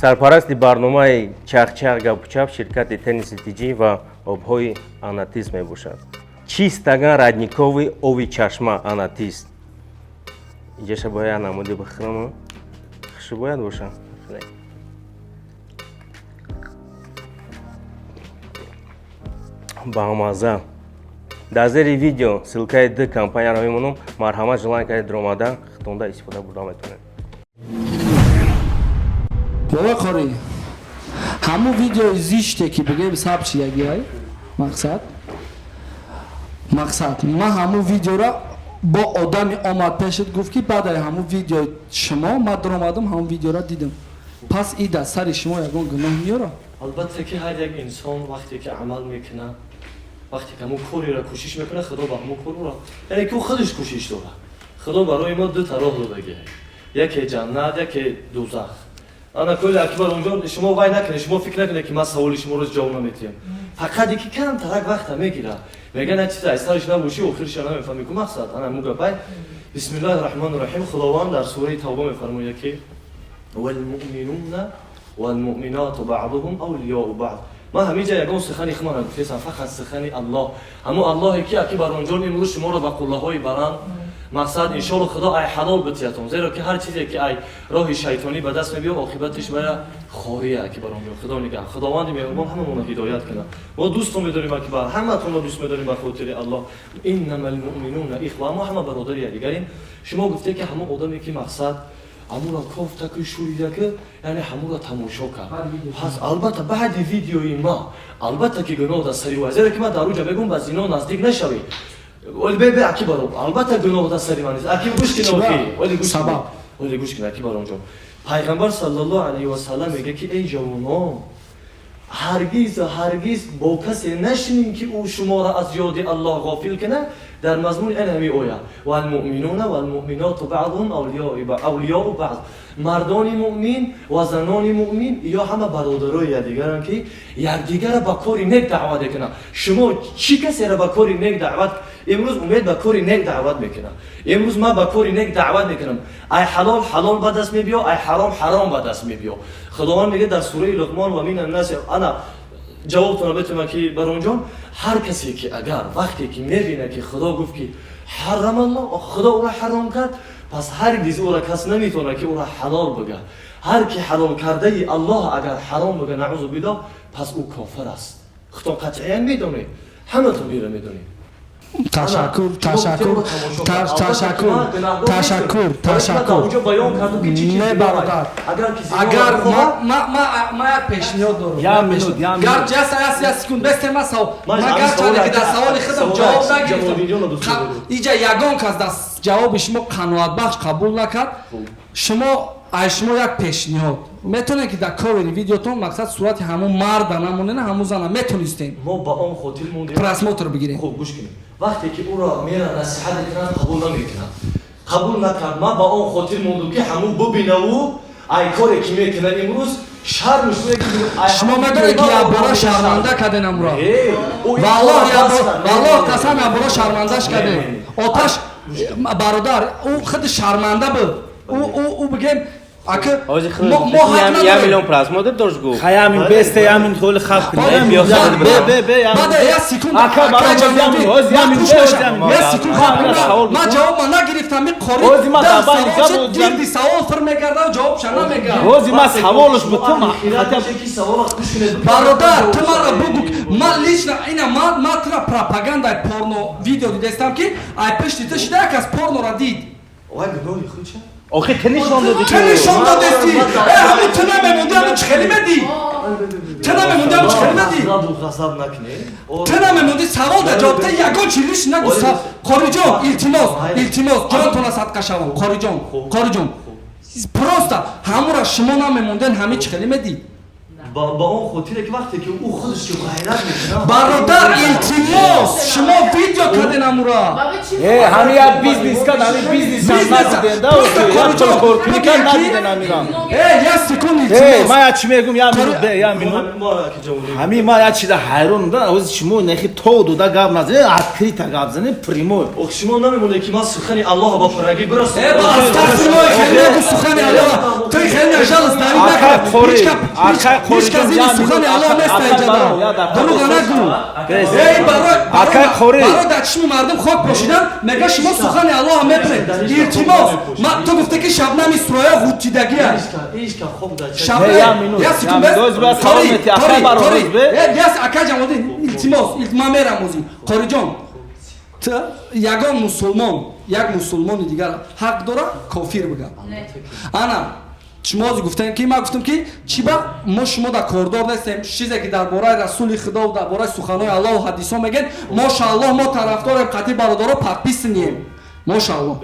Сарпарасти барномаи Чахчах гапучап ширкати Тенниси Тиҷӣ ва обҳои Анатис мебошад. Чистаган родниковый ови чашма Анатис. Инҷаша бояд намуди бихӯрам, хушу бояд боша. Баамаза. Дар зери видео ссылкаи ду компанияро мемонам, марҳамат, желание кардед, даромада хитонда истифода бурда метавонед. Бобои қорӣ, ҳамун видеои зиште, ки бигем, сабт шидагиай, мақсад, ман ҳамун видеора бо одами омад пешат, гуфт, ки баъдаи ҳамун видеои шумо ман даромадам, ҳамун видеора дидам. Пас и дар сари шумо ягон гуноҳ меёрад? Албатта, ки ҳар як инсон вақте ки амал мекунад, вақте ки ҳамун кореро кӯшиш мекунад, Худо ба ҳамун кор ӯро, яъне ки ӯ худаш кӯшиш дорад. Худо барои мо ду та роҳ додагиа: яке ҷаннат, яке дӯзах. Ана кулли акбар, онҷо шумо вай накунед, шумо фикр накунед, ки ман саволи шуморо ҷавоб наметиҳам. Фақат ки камтарак вақта мегирад. Мегӯян, як чиз аз сариш набошӣ, охириша намефаҳмӣ ку. Мақсад ана мугапай. Бисмиллаҳи раҳмони раҳим. Худованд дар сураи Тавба мефармояд, ки валмуъминуна валмуъминату баъдуҳум авлиёу баъд. Ман ҳаминҷа ягон сухани хума нагуфтесам, фақат сухани Аллоҳ, ҳамун Аллоҳе, ки аки баронҷон имрӯз шуморо ба қуллаҳои баланд, мақсад, иншоалло, Худо ай ҳалол битиятон, зеро ки ҳар чизе ки ай роҳи шайтонӣ ба даст мебиёд, оқибатиш бая хория. Ки баронҷон, Худо нигаҳ, Худованди меҳрубон ҳамамонро ҳидоят кунад. Мо дӯстон медорем, аки бар ҳаматонро дӯст медорем ба хотири Аллоҳ. Иннама лмуъминуна ихва, мо ҳама бародари якдигарем. Шумо гуфте, ки ҳамон одаме, ки мақсад, ҳамуро кофтаку шӯридаку, яъне ҳамуро тамошо кард, пас албатта баъди видеои ма, албатта ки гуноҳ дар сари ӯ, зеро ки ман дар уҷа мегӯм, ба зино наздик нашавед. Оли бе, аки баро, албатта гуноҳ дар сари ман нест. Аки, гӯш кин, охи оли гӯш. Сабаб? Оли гӯш кин, аки баронҷон. Пайғамбар саллаллоҳу алайҳи васаллам мегӯяд, ки эй ҷавонон, ҳаргиз, ҳаргиз бо касе нашинин, ки ӯ шуморо аз ёди Аллоҳ ғофил кунад. Дар мазмуни ин ҳами оя: валмуъминуна валмуъминоту баъдуҳум авлиёу баъд. Мардони муъмин ва занони муъмин ё ҳама бародарои якдигаранд, ки якдигарро ба кори нек даъват мекунанд. Шумо чӣ касеро ба кори нек даъват? Имрӯз Умед ба кори нек даъват мекунад, имрӯз ман ба кори нек даъват мекунам. Ай ҳалол ҳалол ба даст мебиё, ай ҳаром ҳаром ба даст мебиё. Худованд мегӯяд дар сураи Луқмон: ва мин аннаси. Ана ҷавобтона бетонам, ки баронҷон, ҳар касе ки агар вақте ки мебинад, ки Худо гуфт, ки ҳарамаллоҳ, Худо ӯро ҳаром кард, пас ҳаргиз ӯро кас наметавонад, ки ӯро ҳалол бигӯяд. Ҳар ки ҳалол кардаи Аллоҳ агар ҳаром бигӯяд, наъузу биллоҳ, пас ӯ кофир аст. Худтон қатъиян медонед, ҳаматон бира медонед. Ташаккур, ташаккур, ташаккур, ташаккур, ташаккур. Не, бародар, агар ма як пешниҳод дорам. Як минут, як минут. Гарчи як секунд бесте, ма савол, ма гарчанде ки дар саволи худам ҷавоб нагирифтам, иҷа ягон кас дар ҷавоби шумо қаноатбахш қабул накард. Шумо, ай шумо як пешниҳод: метавонед, ки дар ковери видеотон, мақсад, сурати ҳамун марда намонена, ҳамун зана метонистем Мо ба он хотир мондем. Просмотр бигирем. Хуб, гӯш кунед. Вақте ки ӯро мера насиҳат мекунад, қабул намекунад, қабул накард. Ман ба он хотир мондум, ки ҳамун бубинаву ай коре ки мекунад, имрӯз шармш. Шумо медонед, ки якбора шарманда карден амро. Валлоҳ, қасам, якбора шармандаш кардем. Оташ бародар, ӯ худи шарманда буд, ӯ бигем, ака, мо ҳақ Я миллион просмотр дошт, гуфт. Хаямин бесте, ямин холи хаб. Баъда як секунд, як секунд, ман ҷавобма нагирифтам. Ми қори гирди савол фир мекардам, ҷавобша намегам. Рози ма саволш бутум. Бародар, ту мара бугу, ман лично ина ман тура пропагандаи порно видео дидестам, ки ай пишти ту шида як кас порнора дид. Охи, ту нишон додӣ. Ту нишон додести. Э, ҳамун ту намемонди, ҳамун чӣ хеле медӣ? Ту намемонди, ҳамун чӣ хеле медӣ? Ту намемонди, савол да ҷавоб та, ягон чи лиш нагу. Қориҷон, илтимос, илтимос, ҷонтона садқа шавам. Қориҷон, қориҷон, просто ҳамура шумо намемонден, ҳамин чӣ хеле медӣ? Ба он хотире ки вақте ки ӯ худаш ки ғайрат мекунад. Бародар, илтимос, шумо видео карден амура. Э, ҳами як бизнес кард, ҳами бизнес ҳам надиден, да, як коркунӣ кард, надиден амирам. Э, як секунд, Э, илтимос. Ман як чӣ мегум, як минут, бе, як минут. Ҳами ман як чиза ҳайрон да, ҳозир шумо нехи то дода гап назанед, открыто гап занед, прямой. Ох, шумо намемонед, ки ман сухани Аллоҳ ба пуррагӣ бирасонам. Э, ба астағфируллоҳ, хеле нагу сухани Аллоҳ. Ту хеле нажалост дари накард. Ҳеч кас зидди сухани Аллоҳ нест инҷода. Дурӯға нагу. Эй, барои Акай қори. Барои дар чишми мардум хок пошидан, мега шумо сухани Аллоҳ мепуред. Илтимос, ма ту гуфте, ки Шабнами Сурая ғутидагия. Ҳеч ка хоб дар Шабнам, Не, як минут, як секунд. як минут. Боз салом мети, акай баро, боз бе. Яс, ака Ҷамолиддин, илтимос, ман мерам озӣ. Қориҷон, ту ягон мусулмон, як мусулмони дигар ҳақ дора кофир бигӯ? Ана шумо ҳозир гуфтем, ки ман гуфтам, ки чӣ ба мо шумо дар кордор нестем. Чизе ки дар бораи расули худо, дар бораи суханои Аллоҳу ҳадисо мегӯед, мошааллоҳ, мо тарафдорем, қатъи бародаро подписанный ем, мошааллоҳ.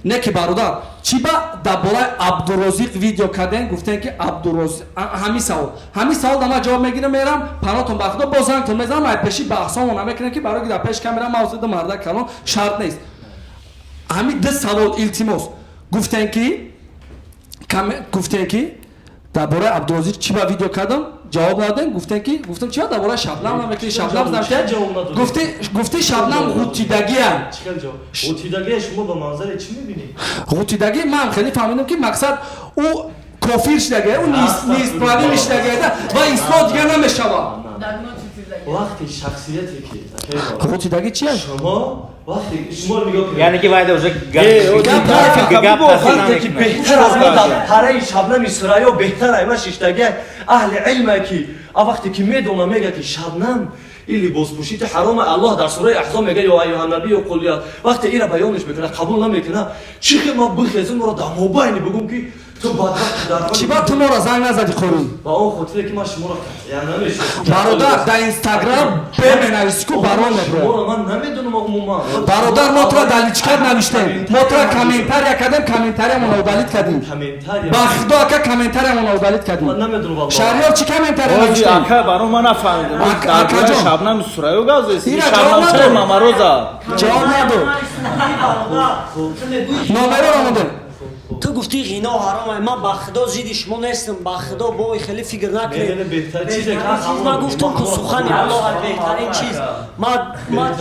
Не ки, бародар, чӣ ба дар бораи Абдурозиқ видео кардем, гуфтем, ки Абдурозиқ. Ҳамин савол да ман ҷавоб мегирам, мерам панотон ба худо, боз зангтон мезанам. Ай пеши баҳсомон намекунем, ки барои ки дар пеш камера мавзуду марда калон шарт нест. Ҳамин ду савол, илтимос. Гуфтем, ки дар бораи Абдурозиқ чӣ ба видео кардам, ҷавоб надодем. Гуфтем, ки гуфтам, чӣ дар бораи Шабнам намекунӣ? Шабнам гуфти, Шабнам ғутидагия. Ғутидагия шумо ба манзаре чӣ мебинед? Ғутидагӣ ман хеле фаҳмидам, ки мақсад ӯ кофир шидагия, ӯ неисправимый шидагия ва ислоҳ дигар намешавад. Вақте шахсияте ки Ғутидагӣ чи аст? Шумо вақте шумо нигоҳ кунед, Яъне ки вайда уже гап, вақте ки беҳтар аз мо дар параи Шабнами Сурайё, беҳтар ай ма шиштагия аҳли илме, ки а вақте ки медона, мега, ки Шабнам ин либоспӯшити ҳарома, Аллоҳ дар сураи Аҳзоб мега: «Ё айюҳа набию қул». Вақте ира баёнш мекуна, қабул намекуна, чӣ хел ма бихезум, ро дар мобайни бигум, ки ту бадбахт дар Чӣ ба ту моро занг назади, қорӣ? Ба он хотире ки ман шуморо қатъиян намешиносам. Бародар, дар Инстаграм бе менависи ку, барон мебро. Шуморо ман намедонам умуман. Бародар, мо тура дар личка т навиштем, мо тура комментария кардем, комментариямонро удалить кардем. Комментария? Ба худо, ака, комментариямонро удалить кардем. Ман намедонам валлоҳ. Шаҳриёр, чӣ комментария Ози навиштем? ака, баро, ман нафаҳмидам. Дар бораи Акаҷон. Шабнами Сурайё гап задӣ? Ира Шабнам ҷавоб чаро надод. Мамароза? Ҷавоб надод, номероро монде. Ту гуфтӣ, ғино ҳаром. Ман ба худо зидди шумо нестам, ба худо бой хеле фикр накунед. Медонӣ, беҳтар чизе ки Беҳтарин чиз, ман гуфтам, ку сухани Аллоҳ беҳтарин чиз. Ман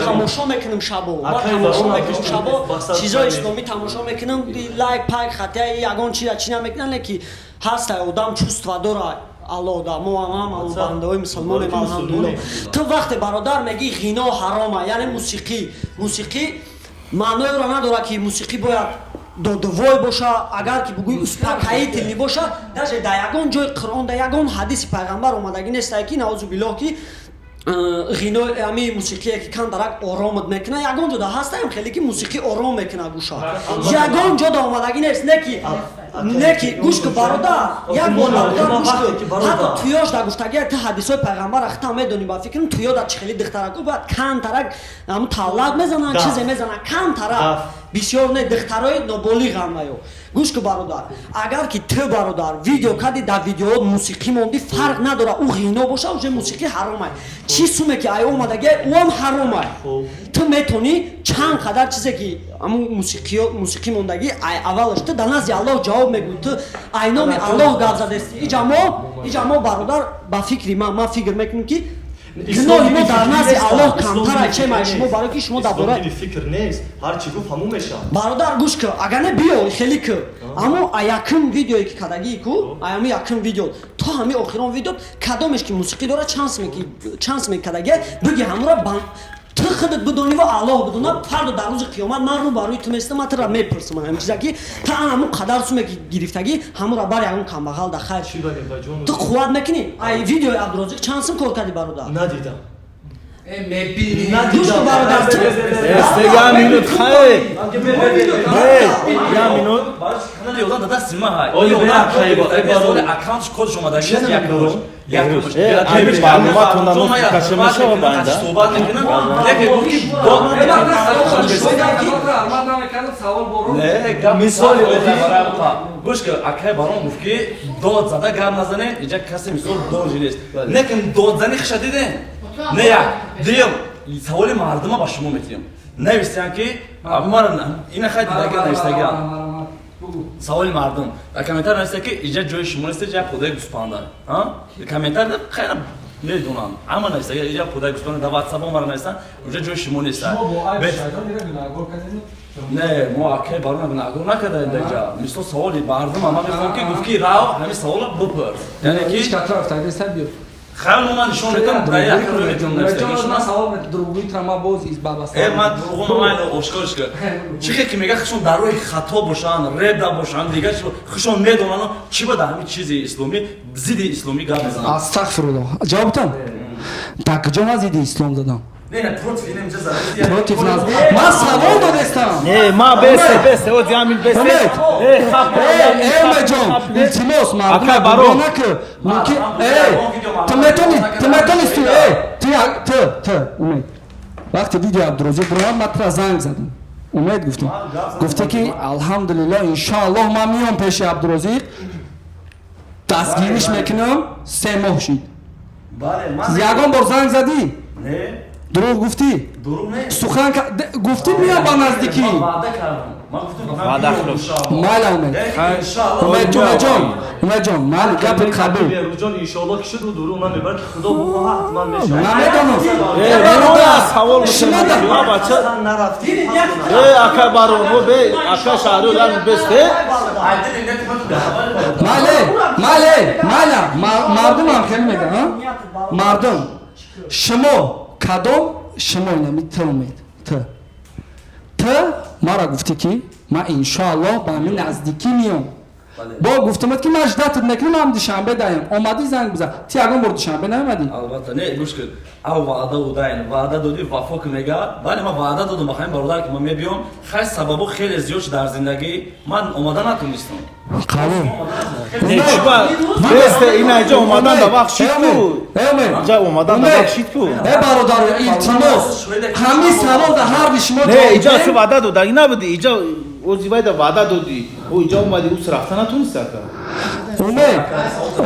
тамошо мекунам шабо, ман Акай, тамошо барон, мекунам шабо мақсад чизои фаҳмид. исломӣ тамошо мекунам, лайк пайк хатия ягон чиза чи намекунам, не ки ҳаста одам чувства дора. Аллоҳ да мо ҳам бандаҳои мусулмонем, алҳамдулилло. Ту вақте, бародар, мегӣ ғино ҳарома, яъне мусиқӣ маъноеро надорад, ки мусиқӣ бояд додувой боша. Агар ки бугӯи успокоительный боша, даже дар ягон ҷои Қуръон, дар ягон ҳадиси пайғамбар омадагӣ нестае, ки наузу биллоҳ, ки ғино, ами мусиқие ки камтарак оромат мекуна, ягон ҷо да ҳастаем хеле ки мусиқӣ ором мекуна гӯша, ягон ҷо да омадагӣ нест. Не ки гӯш ку, бародар, як бор, бародар, гӯш ку. Ҳатто туёш да гуфтагия, ту ҳадисҳои пайғамбара хитам медонӣ, ба фикрам, туё да чӣ хели духтарако бояд камтарак ҳамун тавлак мезананд, чизе мезананд, камтарак, бисёр не, духтарои ноболиғам аю. Гӯш ку, бародар, агар ки ту, бародар, видео кади, дар видеоот мусиқӣ монди, фарқ надора ӯ ғино боша, уже мусиқӣ ҳаромай. Чӣ суме ки ай омадагия, ӯам ҳаромай. Ту метонӣ чанд қадар чизе ки ҳамун мусиқӣ мондагӣ, ай аввалаш ту дар назди Аллоҳ ҷавоб мегӯӣ. Ту ай номи Аллоҳ гап задести. Иҷа мо, бародар, ба фикри ман, ман фикр мекунам, ки гуноҳи мо дар назди Аллоҳ камтар чемай шумо, барои ки шумо дар бораи Фикр нест, ҳар чӣ гуфт, ҳамун мешавад. Бародар, гӯш кун, агар не, биё хеле ку, аммо якум видеое ки кардагии ку, аями якум видео то ҳами охирон видео, кадомеш ки мусиқӣ дора, чанд сме кардагия, биги ҳамура ту худат бидонӣ ва Аллоҳ бидона. Фардо дар рӯзи қиёмат ман рӯ ба рӯи ту местам, ман тура мепурсам ҳамин чиза, ки та ҳамун қадар суме ки гирифтагӣ, ҳамура бар ягон камбағал да хайр. Ту қувват мекунӣ? Ай видеои Абдурозиқ чанд сум кор кардӣ, бародар? Надидам. Гӯш кун, бародар, ту Э, я минут, хай. Э, я минут. Канали одам да дасти ма ҳай. Оли, Оли, бе, хай, одам бе, соли аккаунтш кодш омадагист якум. Якум. Э, ами маълумотонда нуф каша мешава банда. Суҳбат мекунам. Яке гуфт ки дод. Не, гап Мисоли оддӣ. Гӯш кун, акай барон гуфт ки дод зада гап назанед, иҷа касе мисол дожи нест. Лекин додзани хиша дидем. Не як. Дуюм, саволи мардума ба шумо метиҳам. Нависиян ки мара ина хай дидага навистагиам. Саволи мардум. Дар комментар нависта ки иҷа ҷои шумо нест, иҷа подаи гӯспанда. Комментар хайра медонам. Ҳама нависта иҷа подаи гӯспанда, дар WhatsApp мара навистан, иҷа ҷои шумо нест. Не, мо акай барона гунаҳгор накардаем дар ҷа. Мисол саволи мардум ман мехоҳам ки гуфт ки рав ҳамин савола бипурс. Яъне ки хайр, ман нишон медиҳам, дар як рӯй метавонам навистагишона. Э, ман дурӯғум майли ошкорш кард. Чӣ хел ки мега хушон дар роҳи хато бошанд, реда бошанд, дигар чӣ хушон медонанд, чӣ ба дар ҳамин чизи исломӣ, зидди исломӣ гап мезананд. Астағфируллоҳ. Ҷавобтон? Дар куҷо ман зидди ислом задам? Не, не, против инем ҷа зада. Против нас. Ман савол додестам. Не, ма бесе, бесе, ози ҳамин бесе. Умед. Э, хап. Э, Умедҷон, илтимос, мардум Акай, барон. наку. Мумкин, э, ту метони, ту метонисти, э, ту ту ту, Умед. Вақте видео Абдурозиқ буромад, ман тура занг задам. Умед гуфтам. Гуфте ки алҳамдулиллоҳ, иншоаллоҳ ман миём пеши Абдурозиқ. Дастгириш мекунам, 3 моҳ шид. Бале, ман Ягон бор занг задӣ? Не, Дурӯғ гуфтӣ? дурӯғ не. Сухан гуфтӣ миём ба наздикӣ. Ман ваъда кардам. Ман гуфтам Ваъда хилоф. Майла, Умед. Яъне ки иншоаллоҳ. Умед, Умедҷон, Умедҷон, майли, гапи қабул. Беруҷон, иншоаллоҳ ки шуд, дурӯғ намебарад, ки Худо бихоҳад, ҳатман мешавад. Намедонам. Э, барон, савол Шумо да- бикунам, бача. Нарафтӣ. Э, ака барон, о бе, ака шаҳриёр ями бесте. Айдили не тимату даҳавали бародар. Мале, мале, маля, мардум ҳам хеле мегӯянд, а? Мардум, шумо кадом, шумо инами ту, Умед, ту мара гуфтӣ ки ман иншоаллоҳ ба ҳамин наздикӣ миём. Бо гуфтамад ки ман ждать мекунам, ҳам Душанбе даем. Омадӣ, занг бизан. Ти ягон бор Душанбе наомадӣ? Албатта, не, гӯш кун. Ав ваъда будайн, ваъда додӣ, вафо ки мега. Бале, ман ваъда додам ба ҳамин бародар ки ман мебиём. Хай, сабабо хеле зиёд шуд дар зиндагӣ. Ман омада натонистам. Қабул. Не, чӣ ба бесте, ина иҷа омадан да вақт шид ку. Э, Умед. Иҷа омадан да вақт шид ку. Э, бародаро, илтимос, ҳамин савол да ҳарди шумо Не, ҷавоб иҷа диҳем. ту ваъда додаги набуди, иҷа ози вайда ваъда додӣ. О, иҷа омади, ус рафта натонист, ака. Умед,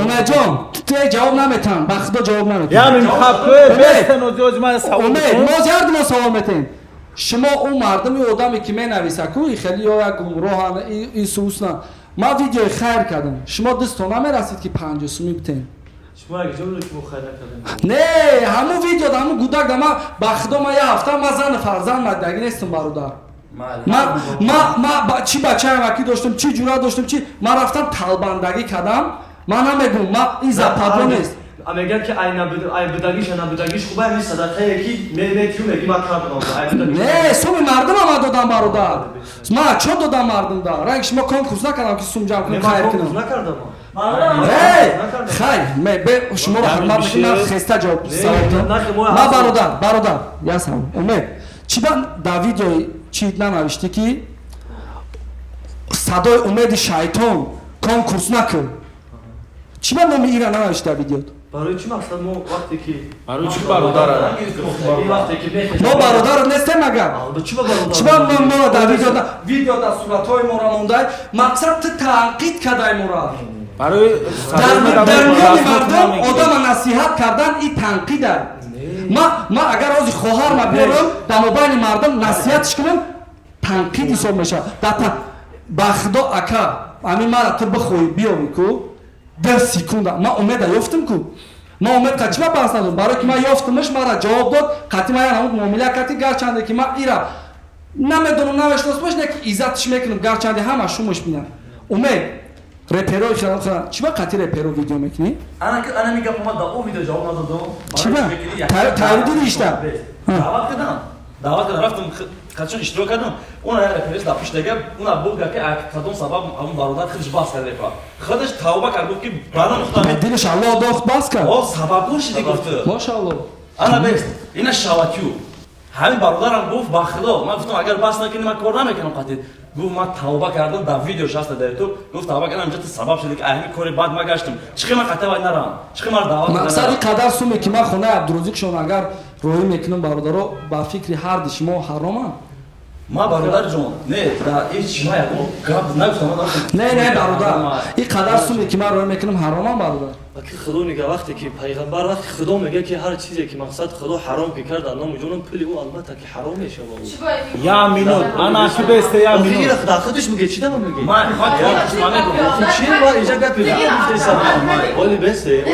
Умедҷон, ту ҷавоб наметам, ба Худо ҷавоб наметам. Ямин хаб ку, бесте, нози ози ман савол Умед, бикун. мо ҳарду мо савол метем. Шумо ӯ мардуми одаме ки менависа ку и хеле ё як гумроҳан исусна. Ман видеои хайр кардам. Шумо дастто намерасид ки 50 сумӣ битем. Шумо як ҷо будед ки мо хайр накардем? Не, ҳамун видео, ҳамун гудак да ман ба Худо, ман як ҳафта ман зану фарзанд мадагӣ нестам, бародар. Ма чӣ бачаам акӣ доштам, чӣ ҷура доштам, чӣ ман рафтам талбандагӣ кардам. Ман намегӯм, ма ин западло нест. А мегӯяд ки ай будагиш, ай набудагиш хуба, ҳамин садақае ки метию меги ман кардам. Ай будагиш. Не, суми мардумам ман додам, бародар. Ман чо додам мардум да? Ранг шумо конкурс накардам ки сум ҷамъ Не, кунам, ман хайр конкурс кунам. накардам. Эй, хай, ме бе шуморо ҳурмат мекунам, хеста ҷавоб савол додам. Нахи мо Ман ҳастем. бародар, бародар, я савол. Умед, чӣ ба дар видеои чӣ нанавиштӣ ки садои Умеди шайтон конкурс накун? Чӣ ба номи ира нанавишти дар видеот? Барои чӣ мақсад мо вақте ки Барои чӣ бародара? Вақте ки мехезем. Мо бародарат нестем агар? Албатта, чӣ ба бародар? Чӣ ба моро дар видео, видео дар суратҳои моро мондай? Мақсад ту танқид кардай моро. Барои Дар миёни мардум одама насиҳат кардан и танқида. Ма агар ози хоҳарма биёрам, дар мобайни мардум насиҳатш кунам, танқид ҳисоб мешавад. Ба Худо, ака, ҳамин мара ту бихоҳӣ биёвӣ ку, 10 секунда ман Умеда ёфтам ку. Ман Умед қа чӣ ба баҳс надорам? Барое ки ман ёфтамаш, мара ҷавоб дод, қатъи ман янамуд муомила кардӣ. Гарчанде ки ман ира намедонам, намешиносмаш, не ки иззатш мекунам, гарчанде ҳама шумаш бинам. Умед, реперои хелам хелам, чӣ ба қатъи реперо видео мекунӣ? Ана ки ана ми гап омад, да о видео ҷавоб надодам. Чӣ ба? Тайёр диди ишта? Даъват кардам. Даъват кардам, рафтам, қачон иштирок кардам. Она як реперист дар пуштага, уна буга ки кадом сабаб ҳамун бародар худаш баҳс кард репа. Худаш тавба кард, гуфт ки баъдан худам Дилаш Аллоҳ дохт, бас кард. О, сабабгор шиди, гуфт. Машааллоҳ. Ана бест, ина шаватю. Ҳамин бародарам гуфт, ба худо, ман гуфтам, агар бас накунӣ, ман кор намекунам қатъи. Гуфт, ман тавба кардам, дар видео шаста дар ютуб, гуфт, тавба кардам, инҷа ту сабаб шуди ки ҳамин кори бад ма гаштам. Чӣ ман қатъи вай нарам? Чӣ ман даъват? Мақсад, ин қадар суме ки ман хонаи Абдурозиқшон агар роҳӣ мекунам, бародаро, ба фикри ҳарди шумо ҳаромам? Ма, бародарҷон, не, дар ҳеҷ ма ягон гап нагуфтам. Не, не, бародар, ин қадар суме ки ман роҳӣ мекунам, ҳаромам, бародар? Аки, худо нига, вақте ки пайғамбар, вақте худо мега, ки ҳар чизе ки мақсад худо ҳаром ки кард, дар номи ҷонам, пули ӯ албатта ки ҳаром мешавад. Я минут, ана ки бесте, я минут. Дар худаш меге, чӣ дама меге? Ман чӣ ва инҷа гапи гуфтесам, оли бесте.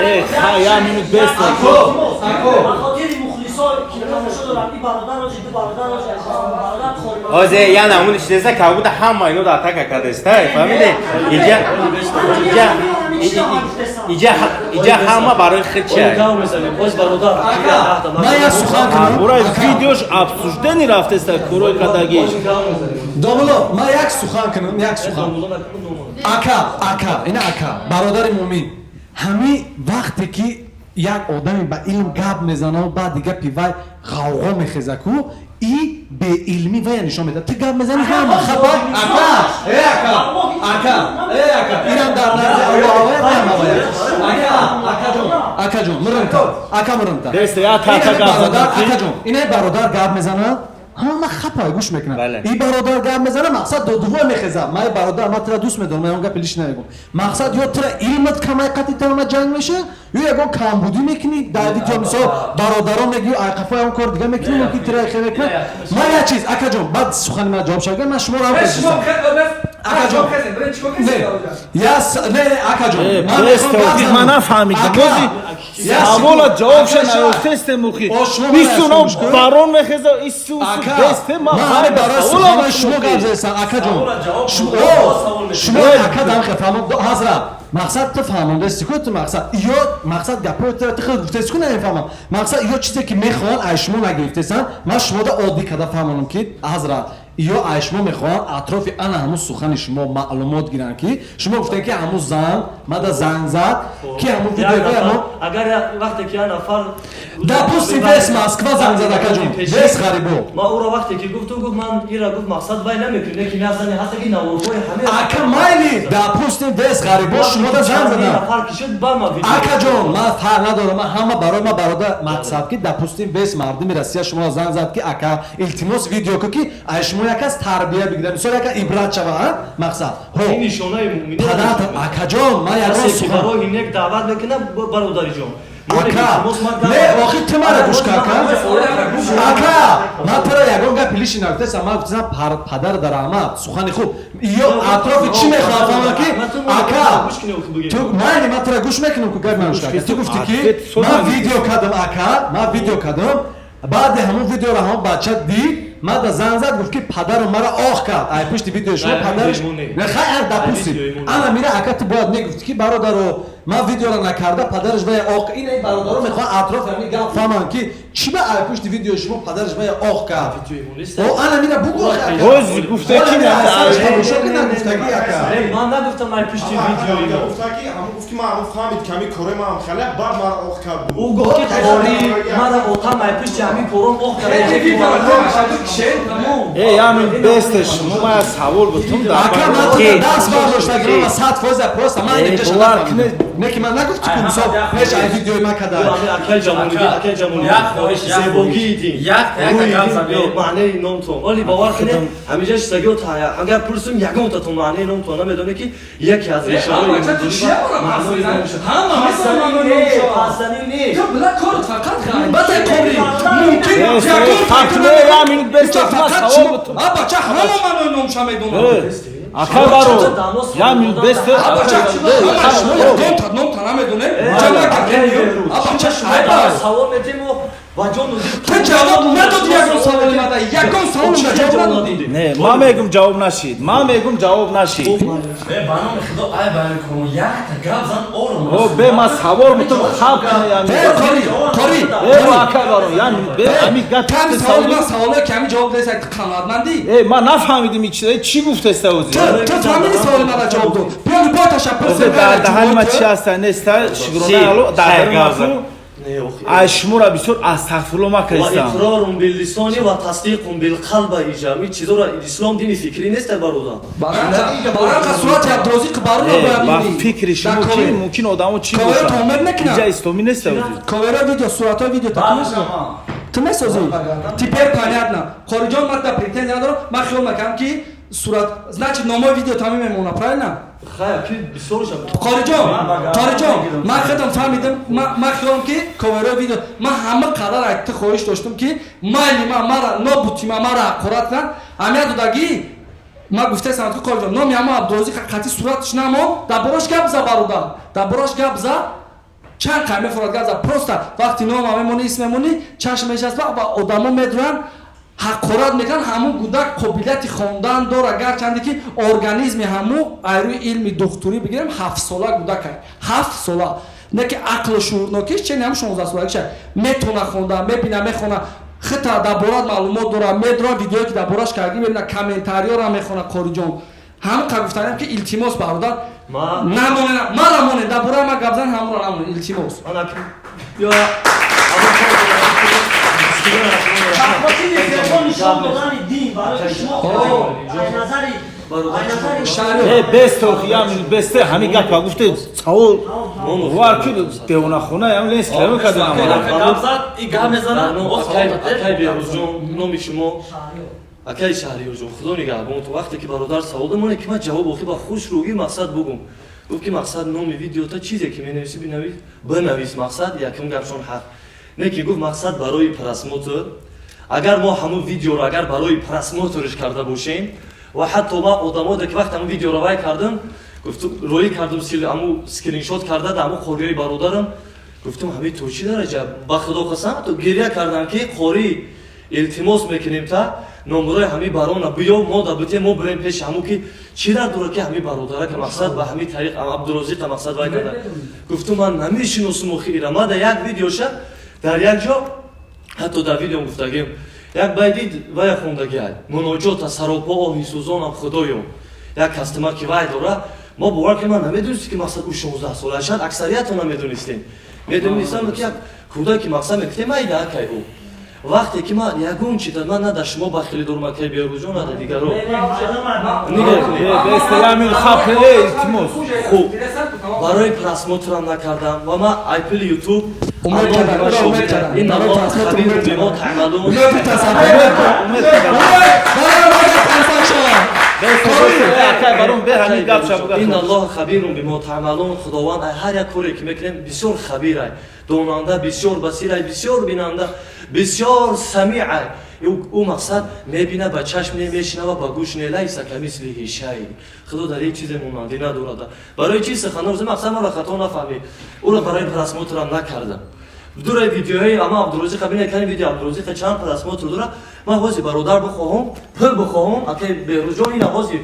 Э, ха, я минут, бесте. Ба хотири мухлисо ки тамошо доранд, и бародар ози, ду бародар ози, бародар хори. Озе я намуни чизеса, как будто ҳама ино дар атака кардеста, фаҳмиде? Иҷа иҷа иҷа иҷа ҳама барои худша. Ман як сухан кунам. Бурай видеош обсуждение рафтеста, курои кадагиш. Домуло, ман як сухан кунам, як сухан. Ака, ака, ина ака, бародари муъмин, ҳами вақте ки як одаме ба илм гап мезанад, баъди гапи вай ғавғо мехеза ку, и беилмӣ вая нишон медиҳад. Ту гап мезанӣ, ҳама хаба. Ака, э, ака, ака, э, ака, инам дар назди Аллоҳ авая. Ака, акаҷон, акаҷон, миринта, ака, миринта. Бесте, я та гап задам. Акаҷон, инаи бародар гап мезанад, ҳама хапа гӯш мекунад. И бародар гап мезана, мақсад, додувой мехеза. Ман, бародар, ман тура дӯст медорам, ман он гапи лиш намегӯм. Мақсад, ё тура илмат камай, қати тама ҷанг меша, ё ягон камбудӣ мекунӣ дар видео, мисол, бародарон мегӯ, айқафои он кор дига мекунӣ, мумкин тура хе мекунад. Ман як чиз, акаҷон, баъд сухани ман ҷавоб шава, ман шуморо ҳам. Акаҷон, не, я не, не, акаҷон. Ман нафаҳмидам, савола ҷавобша наёфтесте, мухи бисуно барон мехеза ису бесте. Ман барои суханои шумо гап задастам, акаҷон. Шумо, ака, дамхе фаҳмон, ҳазрат, мақсад, ту фаҳмондасти ку, ту мақсад, ё мақсад, гапҳои ту, ту худ гуфтаси ку, намефаҳмам. Мақсад, ё чизе ки мехоҳанд, ай шумо нагирифтесан, ман шумода оддӣ карда фаҳмонам, ки ҳазрат, ё ай шумо мехоҳанд атрофи ана ҳамун сухани шумо маълумот гиранд, ки шумо гуфтед, ки ҳамун зан мада занг зад, ки ҳамун видео. Агар вақте ки як нафар Допустим, весь Москва занг зад, акаҷон, весь ғарибо. Ма ӯро вақте ки гуфту, гуфт, ман ира, гуфт, мақсад, вай намекунӣ, ки мязани ҳаста, ки наворҳои ҳаме. Ака, майли, допустим, весь ғарибо шумода занг задам. Акаҷон, ман фарқ надорам, ман ҳама барои ма бародар, мақсад, ки допустим, весь мардуми Россия шуморо занг зад, ки ака, илтимос, видео ку, ки ай шумо як аз тарбия бигирад, мисол, яка ибрат шава, мақсад. Падар, акаҷон, ман ягон сухан роҳи нек даъват мекунам, бародариҷон. Ака, не, охи ту мара гӯш ка, ака, ака, ман тура ягон гапи лиши нагуфтасам. Ман гуфтасам, падар дар раҳмат, сухани хуб, ё атрофи чӣ мехоҳам фаҳмам, ки ака, ту майли, ман тура гӯш мекунам ку, гапи ман гӯш ка. Ту гуфтӣ, ки ман видео кардам, ака, ман видео кардам, баъди ҳамон видеоро ҳамон бача дид, мада занг зад, гуфт, ки падарам мара оҳ кард ай пушти видеои шумо, падараш. Хай, допустим, ана мира, ака, ту бояд мегуфти, ки бародаро, ман видеоро накарда, падараш вая оҳ. Ин бародаро мехоҳанд атрофи ҳамин гап фаҳманд, ки чӣ ба ай пушти видеои шумо падараш вая оҳ кард. О, ана мира бугу. Гуфта ки нагуфтагӣ, ака. Ман нагуфтам ай пушти видеои. Гуфта ки ҳамон, гуфт, ки ман ҳамон фаҳмид, ки ҳамин корои ман хеле баъд мара оҳ кард. Ӯ гуфт, ки қори мара отам ай пушти ҳамин кором оҳ кард. Э, ямин, бесте, шумо ма савол бутум. Ака, ман даст бардоштагирам 100%, просто ман не ки ман нагуфти ку, мисол, пеш ай видеои ман када. Акай ҷамолӣ, акай ҷамолӣ, зебогии дин, маънеи номтон, вале бовар кунед, ҳамеша шистагио, агар пурсум, ягонтатон маънеи номтон намедонед, ки яке аз решаҳои пасани не. Батай қобри мумкин. Бача, ҳама маънои номша медонад. Акай баро, я минут, бесте. Ном та намедонем. Савол метему. Ва ҷону дил. Ту ҷавоб надодӣ ягон саволи мада, ягон савол ҷавоб надодӣ. Не, ман мегум, ҷавоб нашид, ман мегум, ҷавоб нашид. Э, ба номи Худо, ай баён кун, якта гап зан, ором. О, бе, ман савол мутум хаб кунам. Э, қори, қори. Э, ака барон, ян бе, ами гап. Ками саволи ман, саволое ки ҳамин ҷавоб додеса, қаноатмандӣ? Э, ман нафаҳмидим, чи чӣ гуфтеста ози. Ту фаҳмиди, саволи мада ҷавоб дод, биё, любой ташаккур. Озе дар даҳани ман чи ҳаста неста, шукрона Алло, дар даҳани ман. Ай, шуморо бисёр астағфирулло Ва макардистам. иқрорун биллисони ва тасдиқун билқалба. Иҷа ми чизоро, ислом дини фикрӣ нест, бародар. Баранқа сурати Абдурозиқ баруна Э, бояд ба бинӣ. фикри шумо Дар ки ковер. мумкин одамо чӣ Ковер бошад? то омед мекунад. Инҷа исломӣ нест ози. Ковера видео, суратҳои видео та ту месозӣ, ту месозӣ. Теперь понятно, Қориҷон, ман да претензия надорам. Ман хиёл мекардам, ки сурат, значит, номои видео тамим мемона, правильно? Хая, ки бисёршам. Қориҷон, Қориҷон, ман худам фаҳмидам. Ман хиёлам, ки коверои видео. Ман ҳама қадар ай ту хоҳиш доштам, ки майли, ман мара нобути, ман мара ҳақорат кунад, ҳамия додагӣ. Ман гуфтаистам, ки Қориҷон, номи ҳама Абдурозиқ қатъи сураташ намон, дар борош гап за, бародар, дар борош гап за, чанд қай мефорад, гап за. Просто вақти нома мемонӣ, исм мемонӣ, чашм мешаспа ва одамо медуранд, ҳақорат мекунанд. Ҳамун кӯдак қобилияти хондан дорад, гарчанде ки организми ҳамун, айрӯи илми духтурӣ бигирем, 7-сола кӯдакай, 7-сола, не ки ақлу шуурнокиш чени ҳам 16-солагиша метона хонда, мебина, мехона, хита дар борат маълумот дора, медора, видеое ки дар бораш кардӣ мебина, комментариёра мехона. Қориҷон, ҳамин қа гуфтанем, ки илтимос, бародар, намонена, мара монед, дар бораи ма гап зан, ҳамонро намонед, илтимос. Ё Хотири зебо нишон додани дин барои шумо ай назари, ай назари. Э, бесто, ям бесте, ҳамин гапа гуфте, савол вар ки девонахона ям ленс калон кардам. Гап зад, и гап мезанад. Акай Беҳрӯзҷон, номи шумо, акай Шаҳриёрҷон, Худо нигаҳбон ту. Вақте ки бародар савол дод, моне ки ман ҷавоб охи ба хушрӯгӣ мақсад бугум. Гуфт, ки мақсад номи видеота чизе ки менависӣ, бинавис, бинавис. Мақсад якум гапшон ҳақ не, ки гуфт, мақсад барои просмотр. Агар мо ҳамун видеоро агар барои просмотрш карда бошем, ва ҳатто ма одамоде ки вақте ҳамун видеоро вай кардам, гуфтум, роӣ кардам, ҳамун скриншот карда да ҳамун қориёи бародарам гуфтум, ҳамин то чӣ дараҷа, ба Худо қасам, то гиря кардам, ки қорӣ, илтимос мекунем, та номерои ҳамин барона биё, мо да битем, мо бирем пеши ҳамун, ки чӣ дар дора, ки ҳамин бародарака мақсад ба ҳамин тариқ Абдурозиқа мақсад вай карда. Гуфтум, ман намешиносум охи ира, ма да як видеоша дар як ҷо, ҳатто дар видеом гуфтагим, як байдид вая хондагиай, муноҷота, саропо оҳи сӯзонам Худоё, як кастима ки вай дора. Мо бовар кунем, ман намедонистем, ки мақсад ӯ 16 сола. Шояд аксариятон намедонистем, медонистам, ки як кӯдаки мақсад мекутем, майда акай ӯ. Вақте ки ман ягон чида, ман на дар шумо бахилӣ дорам, акай Беҳрӯзҷон, на дар дигаро. Нигоҳ кунед. Бесте, ямин хаб, э, илтимос. Хуб, барои просмотрам накардам ва ман айпили Ютуб. Умед кардам, ура, умед кардам. Ин Барои Аллоҳ просмотр хабирун умед бимо кардам. таъмалун. Умед тасаввур. Умед кардам. Барои Бесте, акай барон, бе, ҳамин гап ша буга. Ин Аллоҳ хабирун бимо таъмалун. Худованд ай ҳар як коре ки мекунем бисёр хабирай, донанда, бисёр басирай, бисёр бинанда, бисёр самиай. Ӯ мақсад мебина ба чашм не, мешинава ба гӯш не. Лайса камислиҳи шай. Худо дар ҳеҷ чизе монандӣ надорад. Барои чи суханор, мақсад маро хато нафаҳмӣ, ӯро барои просмотрам накардам. Дура видеоҳои ама Абдурозиқа бинед, кани видео Абдурозиқа чанд просмотр дора. Ман ҳозир, бародар, бихоҳам, пул бихоҳам, акай Беҳрӯзҷон, ина ҳозир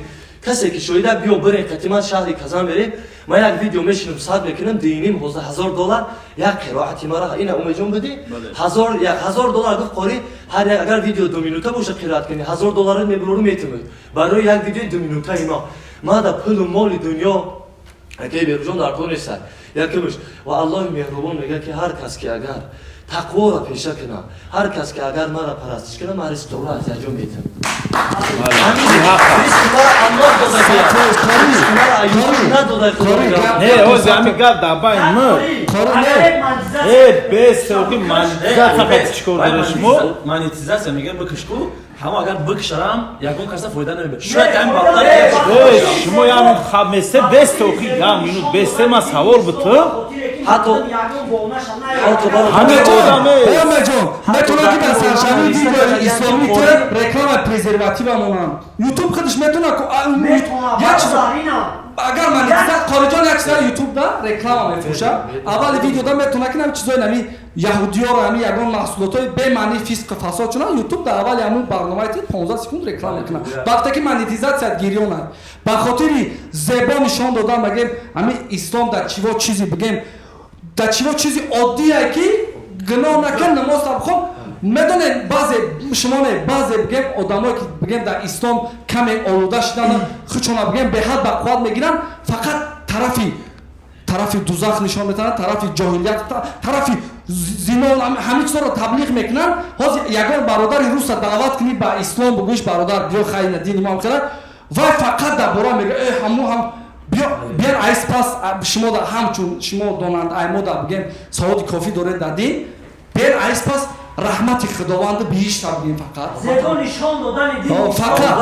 касе ки шоҳида, биё бирем қатиман шаҳри Казан мерем, ман як видео мешинам, сад мекунам, диним ҳозир 1000 доллар як қироати мара. Ина Умедҷон будӣ, 1000 доллар гуфт қорӣ, ҳар як агар видео 2 минута боша, қироат кунӣ, 1000 доллар мебурору метумед барои як видеои 2 минутаи ма. Ма да пулу моли дунё, акай Беҳрӯҷон, дар кор нестад. Якумш ва Аллоҳи меҳрубон мегӯяд, ки ҳар кас ки агар тақворо пеша кунад, ҳар кас ки агар мара парастиш кунад, ман ризқ дора аз якҷо метам. Ризқи мара Аллоҳ додагия, ризқи мара Аюб надодай, Худо мегӯяд. Не, ҳозир ҳамин гап дар байн м э, бесте, охи монетизатсия қати чӣ кор дора шумо? Монетизатсия мегӯям, бикиш ку, ҳамо агар бикшарам, ягон каса фоида намебарад, шояд ҳамин бародар. Э, шумо ям хаб месте, бесте, охи як минут бесте, ман савол буту. Ҳатто Ҳамин одаме. Омеҷон, метавонад, ки дар саршавии видеои исломӣ ту реклама презерватива монанд. Ютуб худаш метавонад як чиз. Агар монетизат Қориҷон як чиза Ютуб да реклама мефурӯшад, аввали видео да метавона ки ҳами чизои нами яҳудиёро, ҳами ягон маҳсулотҳои бемаъни, фисқу фасод шуна, Ютуб да аввали ҳамун барномаи ти 15 секунд реклама мекунад. Вақте ки монетизатсият гирёнад, ба хотири зебо нишон додан, бигем, ҳами ислом дар чиво чизи, бигем, дар чиво чизи оддие ки гуноҳ накун, намоз бихон. Медонед, баъзе шумо не, баъзе, бигем, одамое ки, бигем, дар ислом каме олуда шудан, худшона, бигем, беҳад ба қувват мегиранд, фақат тарафи дузах нишон метавонанд, тарафи ҷоҳилият, тарафи зино, ҳамин чизоро таблиғ мекунанд. Ҳозир ягон бародари руса даъват кунӣ ба ислом, бигӯиш: «Бародар, биё, хайна дини мо хела», вай фақат дар бора мега: «Э, ҳаму ҳам биё, биён айс пас шумо да ҳамчун шумо донанд, ай мо да, бигем, саводи кофӣ доред дар дин, биён айс пас раҳмати худованду биҳишта», бигем, фақат. Зебо нишон додани дин. Фақат.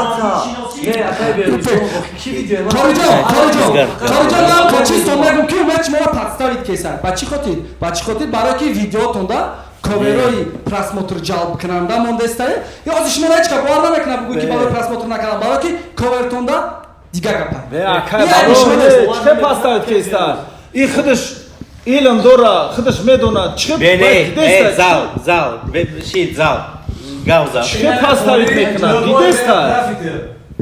Не, акай Берӯзҷон, ки видеои ман? Қориҷон, Қориҷон, Қориҷон, ман ба чисто мегум, ки умед шуморо подставить кеса. Ба чӣ хотир? Ба чӣ хотир? Барое ки видеотонда коверои просмотр ҷалбкунанда мондестае. Ё ҳозир шуморо ҳеҷ ка бовар намекунад, бугӯй ки барои просмотр накардам, барое ки ковертонда дига гапа. Бе, акай барон, чӣ подставить кеста? И худаш илм дора, худаш медонад. Чӣ Бе, не, зал, зал, шид, зал. Гав зал. Чӣ подставить мекунад? Дидеста?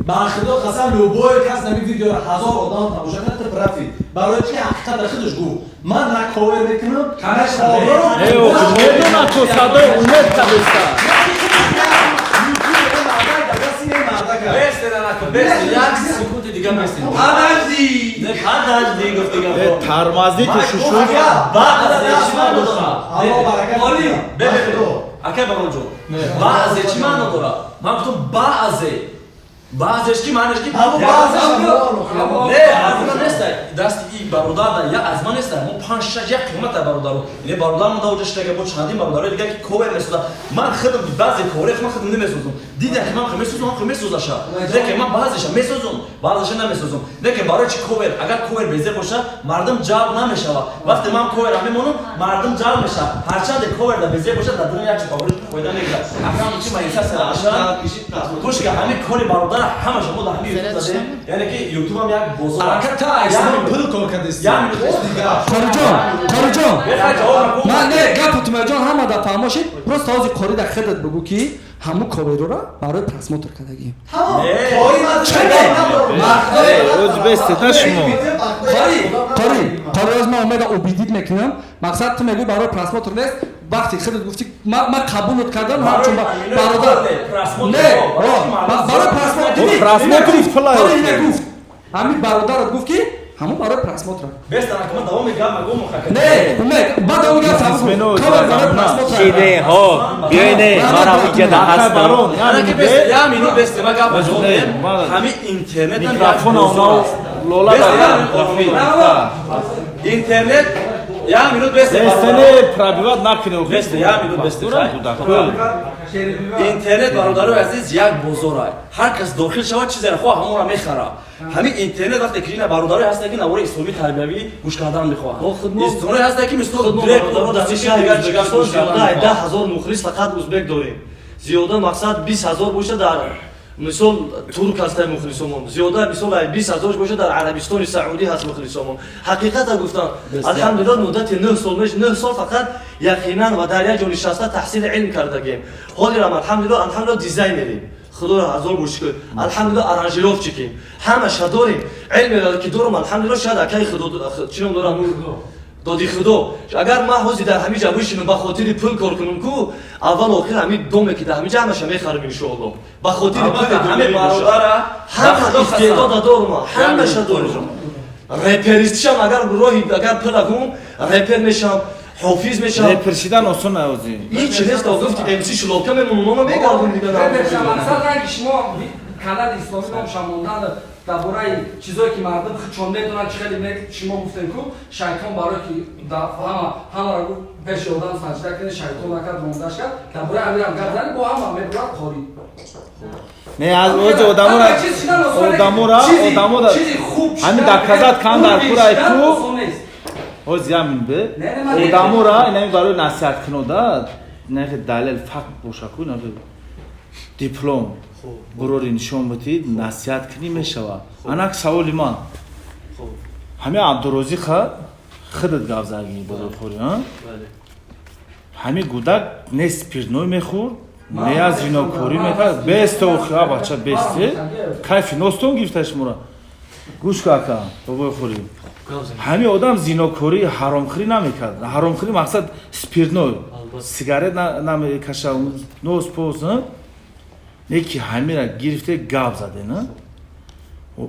Ба худо қасам, любой кас нами видеоро ҳазор одам тамошо кунад, ту профит. Барои чи? Ҳақиқата худаш гуфт: «Ман на ковер мекунам, на Э, медонад, ку садои умед кадеста. Як секунди дига местем. Подожди. Не, подожди, гуфт дига. Э, тормозите шушу. Баъзе чӣ маъно дорад? Алло, баракат. Бе, бе, бе. Акай Баронҷон, баъзе чӣ маъно дорад? Ман гуфтам баъзе. Баъзеш ки маънеш ки Ҳамон баъзеш. Не, аз ман неста. Дасти и бародар да я аз ман неста. Мо панҷ, шаш як қимата бародаро. Не, бародармо да оҷа штага, бо чандин бародарои дигар ки ковер месоза. Ман худам баъзе ковер ман худам намесозам. Дидам ки ман худам месозам, ман худам месозаша. Лекин ман баъзеша месозам, баъзеша намесозам. Лекин барои чи ковер? Агар ковер безеб боша, мардум ҷалб намешава. Вақте ман ковера мемонам, мардум ҷалб мешава. Ҳарчанде ковер да безеб боша, дар дунё як чи қабул фоида мегирад. Акам чи маиса сараша. Гӯш ка, ҳамин кори бародара ҳамаша мо дар ҳамин Ютуб задем. Яъне ки Ютубам як бозор аст. Ака, та ислом пул кор кардест. Як минут. Қориҷон, Қориҷон. Бехай ҷавоб накун. Ман не, гапу Тумайҷон ҳама да фаҳмошед. Просто ҳозир қори да худат бугӯ, ки ҳамун коверора барои просмотр кардагӣ. Оз бестета шумо. Қори, Қори, Қори, оз ман омеда убедить мекунам. Мақсад, ту мегӯӣ барои просмотр нест. Вақте худат гуфтӣ, ман қабулот кардам ҳамчун бародар. Не, барои просмотр дидӣ? Просмотр пула. Қори ина гуфт. Ҳамин бародарат гуфт, ки ҳамун барои просмотр. Беста, накун, давом мегам, магум. Не, умед, баъд он гап Бизнесмено, ковер барои просмотр. Шиде, ҳо, биёйне, мара иҷада Акай ҳастам. барон, Анаки беста, як минут беста, ман гап ҷавоб Не, дем. Ҳамин интернет ҳам як Микрофон бозор оно аст. лола Беста, дар як минут. Интернет, як минут беста. Бестане пробивать накунӣ. Беста, як минут беста. Интернет, бародарои азиз, як бозор ай. Ҳар кас дохил шавад, чизе хоҳ, ҳамонро мехарад. Ҳамин интернет вақте ки ина бародарое ҳастанд, ки навори исломӣ тарбиявӣ гӯш кардан мехоҳанд, инсоное ҳастанд, ки мисол реп, дигар дигар гӯш кардан мехоҳанд. 10 000 мухлис фақат узбек дорем. Зиёда, мақсад, 20 000 боша, дар мисол турк ҳастай мухлисомон. Зиёда, мисол, 20 000 боша, дар Арабистони Саудӣ ҳаст мухлисомон. Ҳақиқата гуфтам, алҳамдулилла, муддати 9 сол меш, 9 сол фақат яқинан ва дар як ҷо нишаста таҳсили илм кардагем. Ҳозирам, алҳамдулилла, алҳамдулилла, дизайнерем. Худоро ҳазор бор шукр, алҳамдулилла, аранжировщикем, ҳамаша дорем. Илме ки дорам, алҳамдулилла, шояд акаи худо чином дорам, доди худо. Агар ман ҳозир дар ҳамин ҷа бишинам, ба хотири пул кор кунам ку, аввал охир ҳамин доме ки дар ҳамин ҷа, ҳамаша мехарам, иншоалло, ба хотири пули. Ҳамин бародара. Ҳама истеъдода дорум, ҳамаша дорум. Реперистишам, агар роҳи, агар пула кун, репер мешам, ҳофиз мешам. Репер шидан осон наози. Ҳеч нест, гуфти МС шуловка мемонам, мама мегардум дига. Мақсад, ранги шумо канали исломӣ номша мондан, дар бораи чизое ки мардум худшон медонанд, чӣ хеле шумо гуфтем ку, шайтон барое ки ҳама ҳамаро гуфт пеши одам саҷда кунед, шайтон накард, рондаш кард. Дар бораи ҳаминам гап зани, бо ҳама мебурад қорӣ. Не, аз ози одамора, одамора, одамора ҳамин доказать кан дар курай ку. Ҳози ҳамин бе одамора инами барои насиҳат кунода, инахе далел, факт боша ку, инахе диплом бурори нишон битид, насиҳат кунӣ мешавад. Анак саволи ман. Ҳамин Абдурозиқа худат гап задӣ, бозорхӯрӣ, ҳамин гудак не спиртной мехӯрд, не аз зинокорӣ мекард. Бесте, охи, а бача, бесте, кайфи ностон гирифта шуморо. Гӯш ка, ака, бобои хӯрӣ, ҳамин одам зинокорӣ, ҳаромхӯрӣ намекард. Ҳаромхӯрӣ мақсад спиртной, сигарет намекаша, нос пос не, ки ҳамира гирифте гап заде, на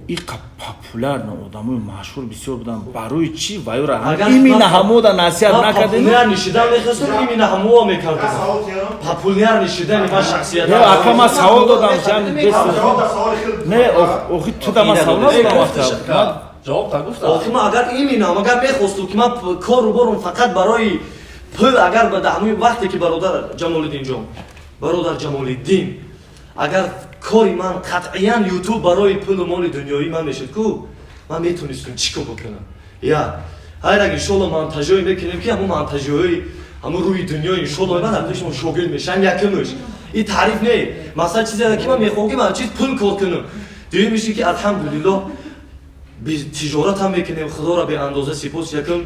иқа популярно, одамои машҳур бисёр буданд. Барои чӣ ваюра именно ҳамода насиҳат накардем? Популяр нишидан мехостам, именно ҳамоа мекардам. Популяр нишидани ман шахсият. Ака, ман савол додам. Не, охи, туда ман савол надодам. Ҷавоб та гуфта. Охи, ман агар именно агар мехостум, ки ман кору борум фақат барои пул, агар ба ҳамин вақте ки бародар Ҷамолиддинҷон, бародар Ҷамолиддин, агар кори ман қатъиян ютуб барои пулу моли дунёӣ ман мешуд ку, ман метонистум чӣ кор бикунам? Я ҳайрак, иншолло, монтажҳое мекунем, ки ҳамун монтажҳои ҳамун рӯи дунё, иншолло, ман ҳамдашон шогирд мешавам. Якумш и таъриф не, масалан, чизе ки ман мехоҳам, ки ман чиз пул кор кунам. Дуюмиш ки, алҳамдулиллоҳ, тиҷорат ҳам мекунем, худоро беандоза сипос. Якум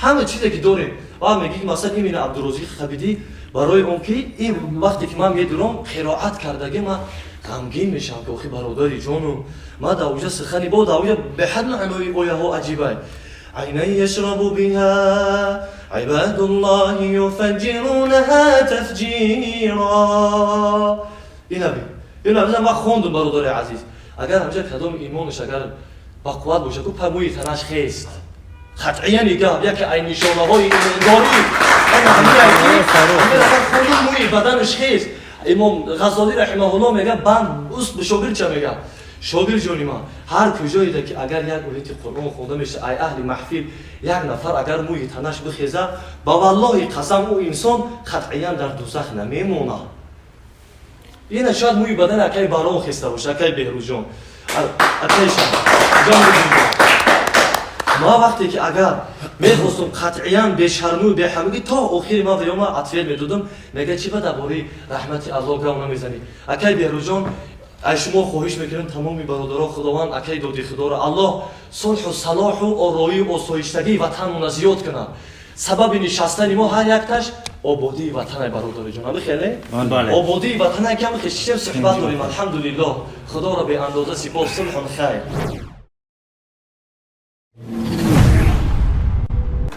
ҳама чизе ки дорем ва мегӣ, масалан, именно Абдурозиқ Хабидӣ, барои он ки ин вақте ки ман медурам қироат кардаги, ман ғамгин мешавам, ки охи, бародари ҷонум, ма дар оҷа сухани бо дар оҷа беҳад маънои ояҳо аҷибай. عينا يشرب بها عباد الله يفجرونها تفجيرا. Ина би, ина бизан, ман хондум, бародари азиз, агар ҳамҷа кадом имонаш агар ба қувват боша ку, па мӯи танаш хест. Қатъиян гап яке ай нишонаҳои имондорӣ хондум, мӯи баданаш хест. Имом Ғаззолӣ раҳимаҳулло мега, банд уст ба шогирд ча мега: шогирд ҷони ман, ҳар куҷоеда ки агар як ояти Қуръон хонда меша, ай аҳли маҳфил як нафар агар мӯи танаш бихеза, ба валлоҳи қасам, ӯ инсон қатъиян дар дузах намемонад. Ина шояд мӯи бадани акаи Барон хеста боша, акаи Беҳрӯзҷон, акаи ҷон. Ма вақте ки агар мехостум қатъиян бешарму беҳамагӣ то охири ман веёма ответ медодам, мега чи ба дар бораи раҳмати Аллоҳ гап намезанӣ? Акаи Беҳрӯзҷон, ай шумо хоҳиш мекунем, тамоми бародаро, худованд акаи доди худоро Аллоҳ сулҳу салоҳу ороию осоиштагии ватанмона зиёд кунад. Сабаби нишастани мо ҳар якташ ободии ватанай, бародариҷон, ами хеле ободии ватанай, ки ами хешишем, суҳбат дорем. Алҳамдулиллоҳ, худоро беандоза сипос. Сулҳун хайр.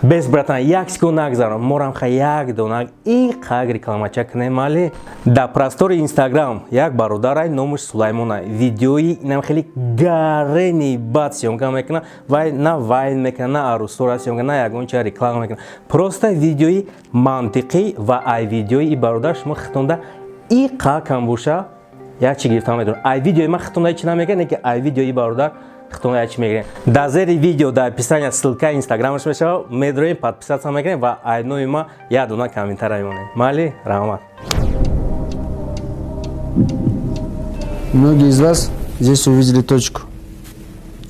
Бес, братан, як секунд нагзарон, морам ха як донак иқак рекламача кунем. Мали дар простори Инстаграм як бародарай, номаш Сулаймона, видеои инам хеле гарени бад съёмка мекуна. Вай на вайн мекуна, на арӯсора съёмка, на ягон ча реклама мекуна, просто видеои мантиқӣ. Ва ай видеои и бародар шумо хитонда иқакам боша як чи гирифта медонад. Ай видеои ман хитонда чи намекунад, не ки ай видеои и бародар хитона чи мегирем. Дар зери видео дар описания ссылка инстаграмаш мешава, медроем, подписаться мекунем ва айнои ма як дона комментария мемонем. Майли, раҳмат. Многие из вас здесь увидели точку,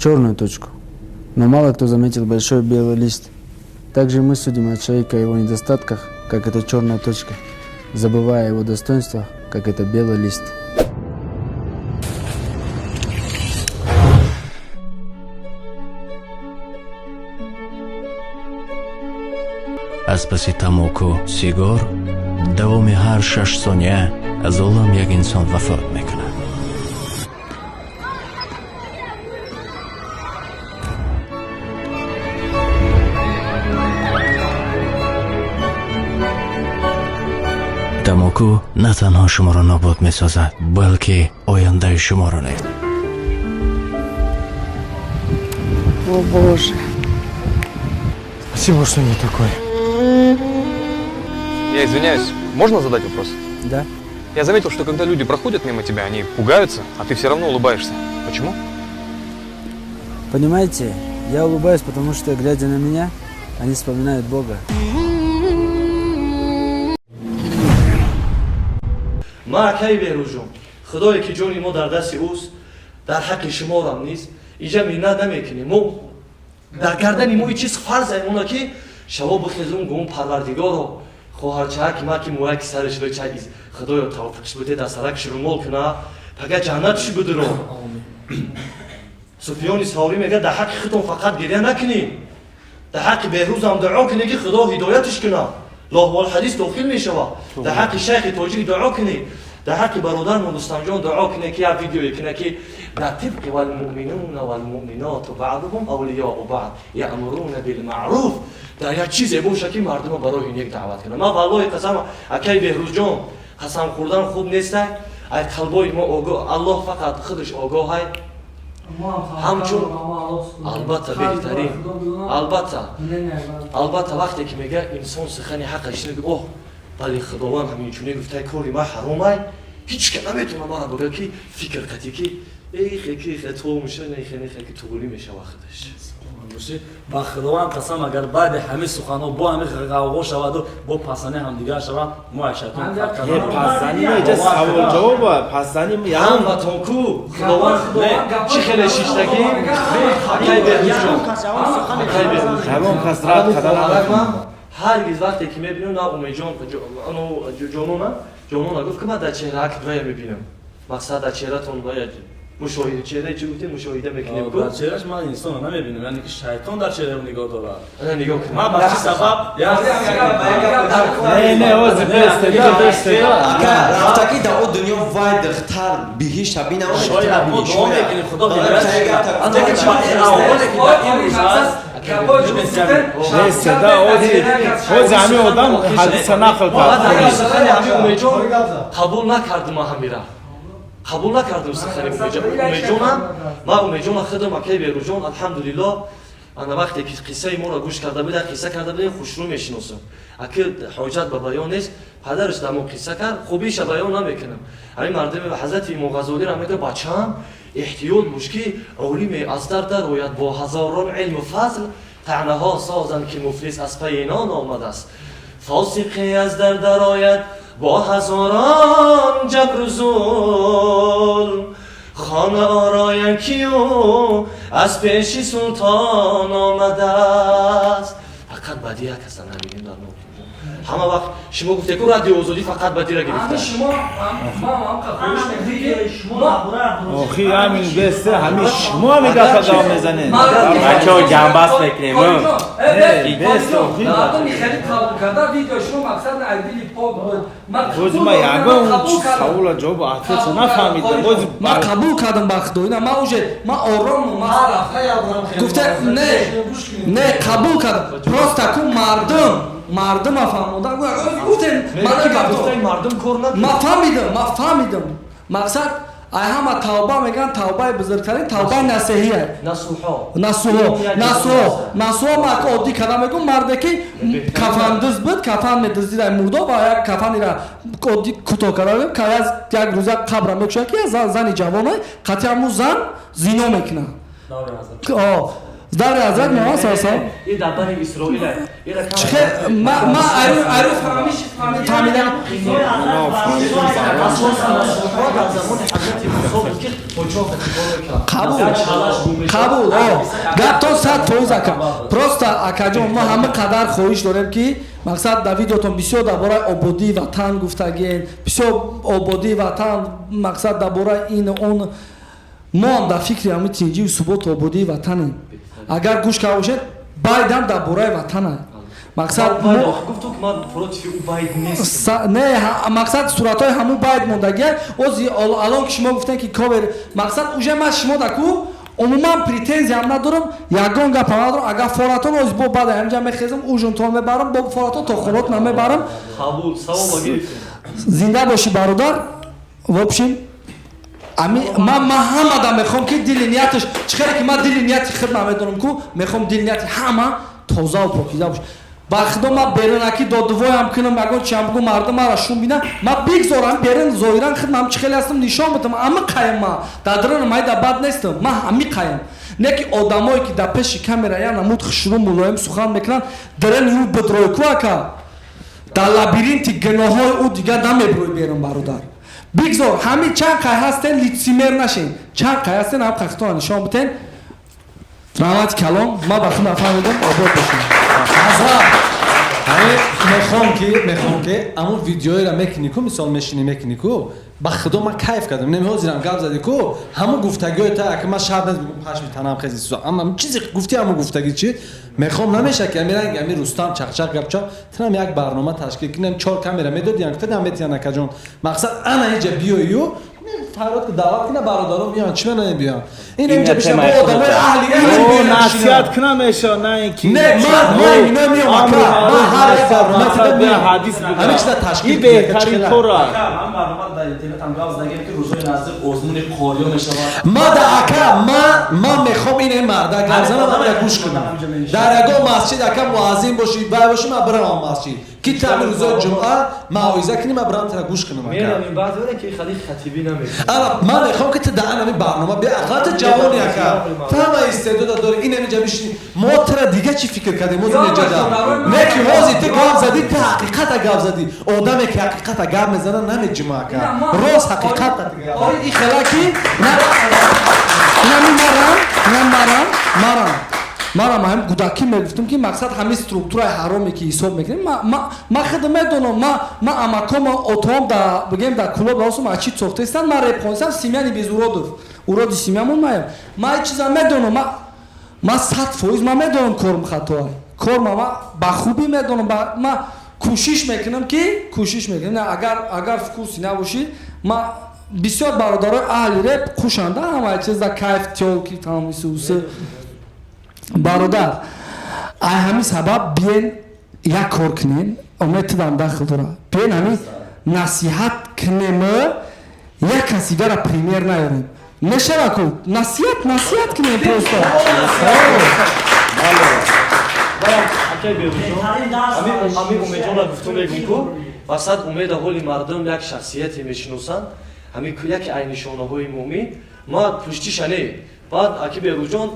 черную точку, но мало кто заметил большой белый лист. Также мы судим о человеке, о его недостатках, как эта черная точка, забывая о его достоинствах, как это белый лист. Аз паси тамоку сигор давоми ҳар 6 сония аз олам як инсон вафот мекунад. Тамоку на танҳо шуморо нобуд месозад, балки ояндаи шуморо низ. О боже. Спасибо, что не такой. Я извиняюсь, можно задать вопрос? Да. Я заметил, что когда люди проходят мимо тебя, они пугаются, а ты все равно улыбаешься. Почему? Понимаете, я улыбаюсь, потому что, глядя на меня, они вспоминают Бога. Ма, акаи Беҳрӯзҷон, худое ки ҷони мо дар дасти ӯст, дар ҳаққи шуморам низ иҷа миннат намекунем. Мо дар гардани мо и чиз фарз аймона, ки шаво бихезум, гум парвардигоро, хоҳарчааки ма, ки мӯяки сараш лоча, худоё, тавфиқш буде, дар саракш румол куна, пага ҷаннатш будуро. Суфиёни Саврӣ мегӯяд, дар ҳаққи худтон фақат гиря накунед, дар ҳаққи Беҳрӯзам дуо кунед, ки Худо ҳидояташ кунад. Лоҳвалҳадис дохил мешавад. Дар ҳаққи шайхи тоҷик дуо кунед, дар ҳаққи бародармон Рустамҷон дуо кунед, ки як видеое кунад, ки дар тибқи валмуъминуна валмуъминоту баъдуҳум авлиёу баъд яъмуруна билмаъруф дар як чизе боша, ки мардума ба роҳи нек даъват кунад. Ман валлоҳи қасам, акай Беҳрӯзҷон, қасам хӯрдан хуб нестай, ай қалбои мо огоҳ, Аллоҳ фақат худаш огоҳай. Ҳамчун албатта беҳтарин, албатта, албатта, вақте ки мега инсон сухани ҳақа шунид, оҳ, бале, Худованд ҳамин чунин гуфтай, кори ман ҳаромай, ҳеҷ ка наметавона мара бигӯя, ки фикр қатӣ ки эхе ки хе то меша, нехе нехе ки туғулӣ мешава худаш. Ба Худованд қасам, агар баъди ҳамин суханҳо бо ҳамин ғавғо шаваду бо пасани ҳамдигар шаванд, мо аз шайтон пасзани иҷа савол ҷавоб пасзани. Ҳаматон ку, Худованд чӣ хеле шиштагӣ, акай Беҳрӯзҷон, акай Беҳрӯзҷон, кас рад карда. Ҳаргиз вақте ки мебинам, на Умедҷон, ҷонона, ҷонона гуфт, ки ман дар чеҳраак вая мебинам, мақсад дар чеҳратон вая мушоҳида, чеҳраи чӣ гуфтем, мушоҳида мекунем. Дар чеҳраш ман инсонро намебинам, яъне ки шайтон дар чеҳраи нигоҳ дорад. Нигоҳ кун. Ман ба чӣ сабаб? Не, не, ози бестеда, бестеда. Ака, рафтаки да о дунё вай духтар биҳишта бинам. Шояд мо дуо мекунем, Худо ҳидоят кунад, лекин аввале ки дар имрӯз аст. Бестеда, ози, ози ҳамин одам ҳадиса нақл кард. Ҳамин Умедҷон қабул накардум, ман ҳамира қабул накардум сухани Умедҷонам. Ман Умедҷона худам, акай Беруҷон, алҳамдулиллоҳ, ана вақте ки қиссаи моро гӯш карда буда, қисса карда будем, хушрӯ мешиносам, аки ҳоҷат ба баён нест, падараш дар мо қисса кард, хубиша баён намекунам. Ҳамин мардуми ҳазрати Имом Ғазолиро мегӯяд: бачаам, эҳтиёт бош, ки олиме аз дар дарояд бо ҳазорон илму фазл, таънаҳо созанд, ки муфлис аз пайи нон омадааст, фосиқе аз дар дарояд бо ҳазорон ҷабру зулм, хона ороянд, ки ӯ аз пеши султон омадааст. Фақат бади як каса набинем дар ҳама вақт. Шумо гуфте ку Радио Озодӣ фақат бадира гирифта. Охи, ҳамин бесте, ҳамин шумо ҳамин гапа давом мезанед. Бачаҳо, ҷамъбаст мекунем. Бесте, охи. Хеле қабул карда видео шумо, мақсад аз дили пок буд. Бози ма ягон савола ҷавоб ответа нафаҳмидам бози. Ман қабул кардам, ба Худо, ина ман уже ман ором гуфта, не, не, қабул кардам. Просто ку мардума фаҳмода гуфтем. Ман фаҳмидам, ман фаҳмидам. Мақсад ай ҳама тавба мегӯянд, тавбаи бузургтарин тавбаи насеҳия, насуҳо, насуҳо, насуҳо. Ма оддӣ карда мегӯм: марде ки кафандиз буд, кафан медиздид ай мурдо ва як кафанира оддӣ кӯтоҳ карда, як рӯза қабра мекушад, ки зани ҷавоне қатъи ҳамун зан зино мекунад. Даври ҳазрат Муҳаммад саллаллоҳу. Ин дар Бани Исроил. Ма айру фаҳмидам. Қабул, қабул, гаптон 100%, ака. Просто, акаҷон, мо ҳама қадар хоҳиш дорем, ки мақсад дар видеотон бисёр дар бораи ободии ватан гуфтагиен, бисёр ободии ватан, мақсад дар бораи ин он. Мо ҳам дар фикри ҳамин тинҷию суботу ободии ватанем. Агар гӯш карда бошед, байдам дар бораи ватана. Мақсад не, мақсад суратҳои ҳамун байд мондагия. Ози алон ки шумо гуфтем, ки ковер, мақсад уже ман шумо да ку умуман претензиям надорам, ягон гапам надорам. Агар форатон оз бо баъд ҳамҷа мехезам, ужунтон мебарам, бо форатон то хонот намебарам. Зинда бошӣ, бародар. В общем, ами ман ҳамада мехоҳам, ки дили нияташ чӣ хеле ки ман дили нияти худ намедонам ку, мехоҳам дили нияти ҳама тозаву покиза боша. Ба Худо, ман берунаки додувоям кунам, ягон чиам бугу, мардум мара шум бина, ман бигзорам берун, зоҳиран худ ман чӣ хеле ҳастам нишон бидам. Ами қаям ман дар даруна майда бад нестам, ман ҳами қаям. Не ки одамое ки дар пеши камера я намуд хушрӯ мулоим сухан мекунанд, дарани ӯ бидрой ку, ака, дар лабиринти гуноҳҳои ӯ дигар намебурӯй берун, бародар. Бигзор ҳамин чанд қай ҳастен, лицемер нашен, чанд қай ҳастен, ҳам қайхтона нишон битен. Раҳмати калон, ман ба худ нафаҳмидам. Обод бошем. Ҳазрат. Мехом ки амун видеоеро мекунӣ ку, мисол мешинӣ мекунӣ ку, ба худо ман кайф кардам. Не, ҳозирам гап задӣ ку, ҳамун гуфтагиҳои та ака ман шарт нест бигӯм пашми танам хези су. Амма чизе гуфтӣ, ҳамун гуфтагӣ чи? Мехом намеша ки ами ранг ами Рустам чақчақ гапча, тунам як барнома ташкил кунем, чор камера медодиям, кутадам метиян акаҷон. Мақсад ана иҷа биёю фарёд ки даъват кина, бародарон биён, чӣ мана биён. Ин инҷа бишна бо одамои аҳли илм биён. Насиҳат кунам меша, на ин ки Не, ман ино миём ака. Ман ҳар як барнома кида миём. Ҳадис Ҳамин чиза ташкил ин беҳтарин кор аст. Ҳам барнома дар интернет ҳам гап задагем, ки рӯзҳои наздик озмуни қориё мешавад. Ма да ака, ма мехом ин марда гап занам, ама гӯш кунам. Дар ягон масҷид ака муаззин бошӣ, вай бошӣ, ман бирам масҷид. Ки та ҳамин рӯзои ҷумъа мавъиза кунӣ, ман бирам тара гӯш кунам ака. Меравем, баъд оне ки хали хатибӣ намекунад. Ана ман мехоҳам ки ту дар ҳамин барнома биё, ақаллан ту ҷавони ака. Ту ҳама истеъдода дорӣ, ин ҳаминҷа бишинӣ. Мо тура дига чӣ фикр кардем ҳозир неҷада? Не ки ҳозир ту гап задӣ, ту ҳақиқата гап задӣ. Одаме ки ҳақиқата гап мезана, намеҷима ака. Рост ҳақиқата гап. И хела ки инами марам, инам марам ҳамин гудакӣ мегуфтам, ки мақсад ҳамин структураи ҳароме ки ҳисоб мекунем, ма худ медонам, ма амакома отоам да бигем дар клуб ҳастам, а чӣ сохтаистанд, ма реп хонистам, семья не без уродов, уроди семьямон маем. Ма ин чиза медонам, ма 100% ма медонам, корм хатоа, корма ма ба хубӣ медонам, ма кӯшиш мекунам, ки кӯшиш мекунам, агар в курсе набошӣ, ма бисёр бародарои аҳли реп хушанда ҳамаи чиза, кайф, тёлки, там исусы. Бародар, ай ҳамин сабаб биен як кор кунем, умед тудам дахл дора, биен ҳамин насиҳат кунем, як кас дигара пример наёрем, мешава ку насиҳат кунем просто. Акай Берӯзҷон, ҳамин Умедҷонро гуфтум, мегум ку мақсад Умеда ҳоли мардум як шахсияте мешиносанд, ҳамин яке ай нишонаҳои муъмин ма пуштиша не. Баъд аки Берӯзҷон,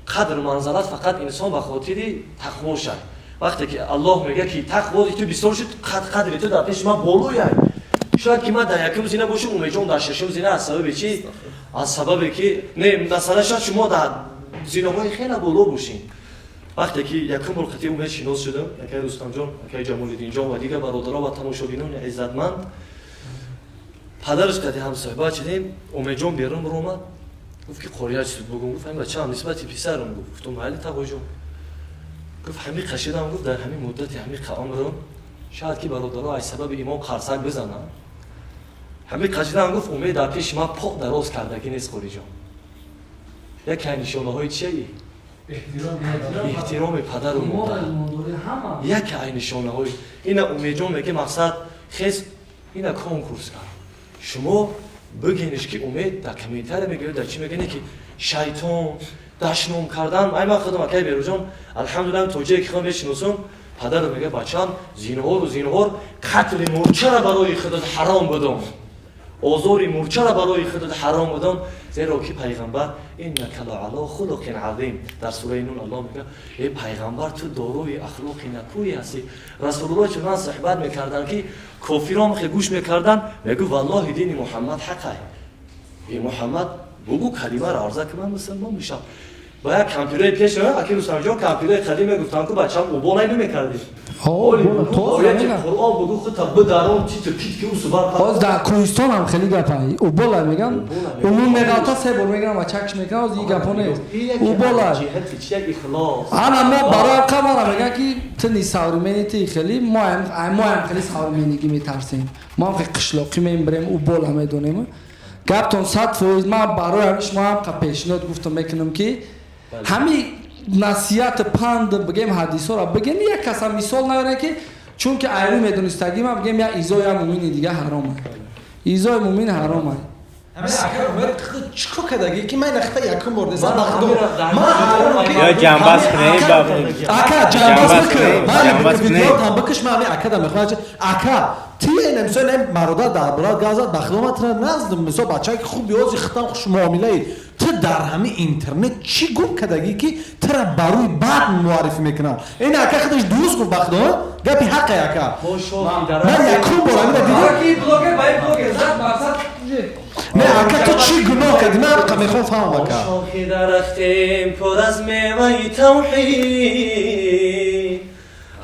қадр манзалат фақат инсон ба хотири тақво шад. Вақте ки Аллоҳ мегӯяд, ки тақвои ту бисёр шуд, қадри ту дар пеши ман болояй. Шояд ки ман дар якум зина бошам, Умедҷон дар шашум зина. Аз сабаби чи? Аз сабабе ки не, масалан, шояд шумо дар зинаҳои хеле боло бошед. Вақте ки якум бор қатъи Умед шинос шудам, акай Рустамҷон, акай Ҷамолиддинҷон ва дигар бародаро ва тамошобинони иззатманд, падараш қати ҳамсӯҳбат шудем. Умедҷон берун баромад, гуфт ки қория чиз бугум. Гуфт, ҳамин бачаам нисбати писарам гуфт. Гуфтум, майли, тағоҷон. Гуфт, ҳамин қашидам, гуфт, дар ҳамин муддати ҳамин умрам шояд ки бародаро аз сабаби имон қарсак бизананд, ҳамин қашидам, гуфт, Умед дар пеши ман по дароз кардагӣ нест. Қориҷон, яке аз нишонаҳои чияи эҳтироми падару модар, яке ай нишонаҳои ина. Умедҷон меге, мақсад хез ина конкурс кард. Шумо бигиниш ки Умед дар комментария мегӯяд, дар чӣ мегӯяд, ки шайтон дашном кардан. Ай ман худам, акай Берӯҷон, алҳамдулилла, то ҷое ки худам мешиносам, падару мегӯяд, бачам, зинҳору зинҳор қатли мурчара барои худат ҳаром будом, озори мурчара барои худат ҳаром будон, зеро ки пайғамбар иннака ла ало хулуқин азим, дар сураи Нун Аллоҳ мегӯяд, э пайғамбар, ту дорои ахлоқи накӯе ҳастӣ. Расулуллоҳ чунон суҳбат мекарданд, ки кофирон хе гӯш мекарданд, мегӯ, валлоҳи, дини Муҳаммад ҳақай, э Муҳаммад, бугӯ калимаро арза, ки ман мусулмон мешам. Ба як кампирои пеш, аки Рустамҷон, кампирои қадим мегуфтанд ку, бачам, уболай намекардӣ, ояти Қуръон бугӯ, хута бидарон, титу кит ки усубар. Ҳоз дар кӯҳистон ҳам хеле гапа убола меган, умум меғалта, се бор мегирам ва чакш мекунам. Ҳоз ин гапо нест, убола. Ана мо барои қамара меган, ки ту ни современный, ти хеле, моам хеле современнигӣ метарсем, моам хеле қишлоқӣ мебарем, убола медонем. Гаптон 100%. Ман барои ҳамин шумо ҳам пешниҳод гуфтам мекунам, ки ҳамин насиҳат, панд бигем, ҳадисҳоро бигем, як каса мисол наёрем, ки чунки айрӯ медонистагӣ ман бигем, як изои як мумини дига ҳаром, изои мумин ҳаром. Чӣ кор кардагӣ, ки ман нахта якум бор десам? Ё ҷамбас кунем. Ака, ҷамбас бикун, ман видеотам бикиш. Ман ҳамин акада мехоҳам, ака, ти мисол ин мародар дар бора гап зад, ба худо ман тира наздим, мисол бачае ки хуб ёзи хитам хушмуомилаи ту дар ҳамин интернет чӣ гум кардагӣ, ки тира барои бад муаррифӣ мекунанд? Ин ака худаш дуруст гуфт, ба худо, гапи ҳақе, ака. Ман якум бор ҳамина дидам. Не, ака, ту чӣ гуноҳ кардӣ? Ман ҳамқа мехоҳам фаҳмам, ака. Шохи дарахтем пур аз меваи тавҳид.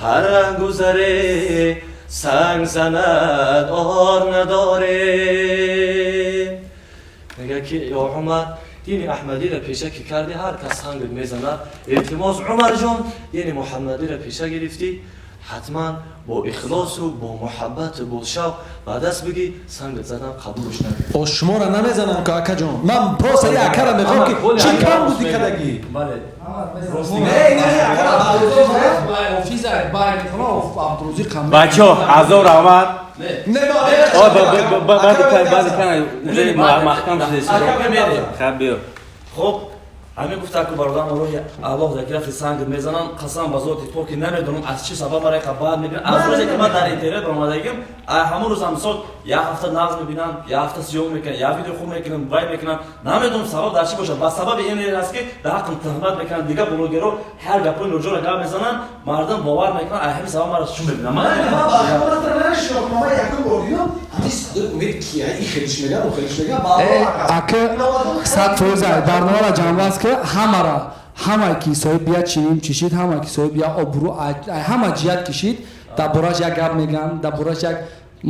Ҳар гузаре санг занад ор надорем. Мега ки ё Умар, дини аҳмадиро пеша ки кардӣ, ҳар кас сангат мезанад. Илтимос, Умарҷон, дини муҳаммадиро пеша гирифтӣ, ҳатман бо ихлосу бо муҳаббату бо шавқ ба даст бигӣ, сангат задан қабулш намекунад. О, шуморо намезанам ку, акаҷон, ман просто и акара мехоҳам ки чӣ кам буди кадагӣ. Бале. Бачо, ҳазор раҳмат. Маҳкам шудед. Хоб, ҳамин гуфта ку бародарам, роҳи Аллоҳ дар рафти санг мезанам, қасам ба зоти поки, намедонам аз чӣ сабаб мара иқа бад мебинам. Аз рӯзе ки ман дар интернет баромадагим, ҳамон рӯзам, мисол, як ҳафта нағз мебинам, як ҳафта сиёҳ мекунам, як видео хуб мекунам, вай мекунам. Намедонам сабаб дар чӣ бошад. Ба сабаби ин аст ки дар ҳаққам туҳмат мекунанд, дигар блогерро ҳар гапҳои ноҷора гап мезананд, мардум бовар мекунанд, ҳамин сабаб мара чун мебинам. Ака, 100% барномаро ҷамъбаст ки ҳамара, ҳамае ки соҳиб я чиним чишид, ҳамае ки соҳиб я обрӯ, ҳама ҷиҳат кишид, дар бораш як гап мегӯянд, дар бораш як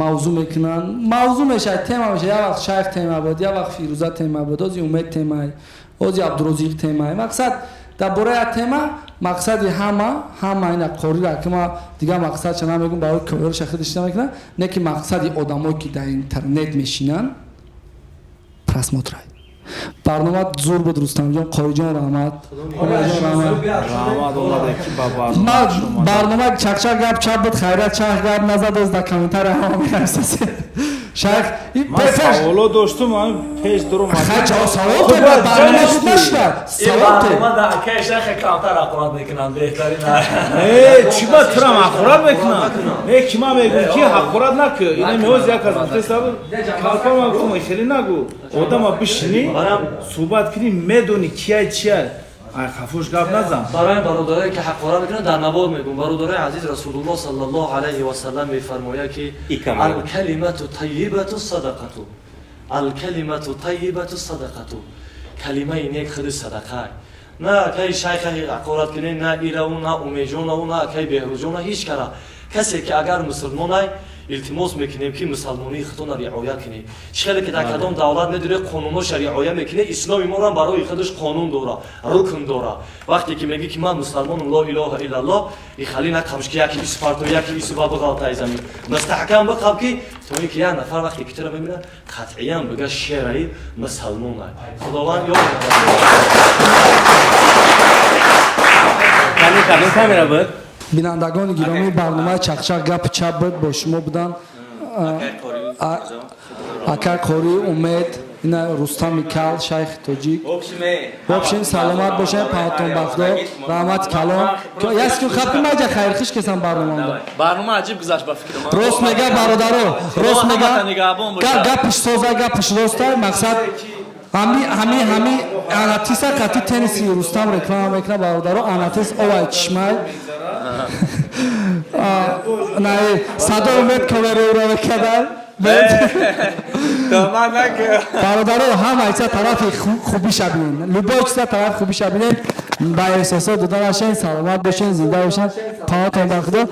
мавзӯъ мекунанд, мавзӯъ мешавад, тема мешавад. Як вақт Шайх тема буд, як вақт Фирӯза тема буд, ози Умед темай, ози Абдурозиқ темай. Мақсад дар бораи як тема, мақсади ҳама, ҳама ина қорира ки ма дигар мақсадша намегӯм, барои корша худаш намекунам, не ки мақсади одамое ки дар интернет мешинанд просмотрай. Барнома зур буд, Рустамҷон, Қориҷон, раҳмат. Барнома чақчақ гап чап буд, хайрият, чах гап назад, оз дар комментария ҳама менависасе. Шайх, саволо доштум, пеш дурум. Савол барнома буд, нашуда. Савол барнома акай шайх камтар ҳақорат мекунанд, беҳтарин. Э, чӣ ба турам ҳақорат мекунам? Не, ки ман мегӯм ки ҳақорат накӯ. Ина меоз як аз гуфта саб калфа, ман гуфтам хеле нагӯ. Одама бишинӣ, суҳбат кунӣ, медонӣ кияй чияй. Ай хафуш гап назан. Барои бародарое ки ҳақорат мекунанд дар навор мегӯм, бародарои азиз, Расулуллоҳ саллаллоҳу алайҳи васаллам мефармояд ки алкалимату тайибату садақату, алкалимату тайибату садақату, калимаи нек худи садақа. На акаи шайха ҳақорат кунед, на ираву, на Умеҷонаву, на акаи Беҳрӯзҷона, ҳеҷ кара. Касе ки агар мусулмонай, илтимос мекунем ки мусалмонии худтонро риоя кунед. Чӣ хеле ки дар кадом давлат медоред, қонунҳоша риоя мекунед, исломи морам барои худаш қонун дора, рукн дора. Вақте ки мегӣ ки ман мусалмонам, ло илоҳа иллаллоҳ, ихали нақабш ки яки испарто, яки исуба биғалтай замин. Мустаҳкам биқаб ки то ин ки як нафар вақте ки туро мебинад, қатъиян бига шераи мусалмонай. Худованд ёр. Камера буд. Бинандагони гиромии, барномаи чақчақ гапи чап буд, бо шумо буданд акай Қори, Умед, ина Рустами Кал, шайхи тоҷик. Вообщем, саломат бошед, паҳнатон бахудо, раҳмати калон. Яскун хапи маҷа хайрхиш кесам барномаанда. Барнома аҷиб гузашт ба фикри ман. Рост мега, бародаро, рост мега, гапиш соза, гапиш роста, мақсад ҳами ҳами ҳами анатиса қати тенниси Рустам реклама мекунад, бародаро, анатис овай чишмай. На, садо Умед камераро мекардан. Бародаро, ҳама чиза тарафи хубиша бинед, любой чиза тарафи хубиша бинед, ба эҳсосот дода нашен, саломат бошен, зинда бошен, паҳнатон бар худо.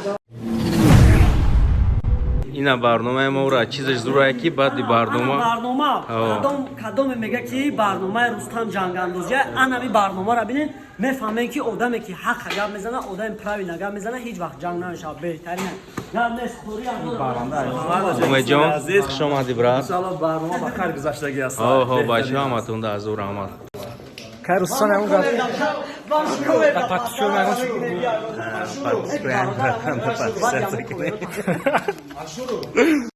Ина барномаи моро чизаш зурае ки баъди барнома барнома кадоме мега ки барномаи Рустам ҷангандозия, анами барномаро бинед, мефаҳмем ки одаме ки ҳаққа гап мезана, одами правильно гап мезана, ҳеҷ вақт ҷанг намешавад, беҳтарин гап нест. Умедҷон, хуш омадӣ, брат. Иншалло барнома ба хайр гузаштагӣ аст. Оҳо, бачаҳо, ҳаматон да азур раҳмат. Кай Рустам ягон гап Подписчик.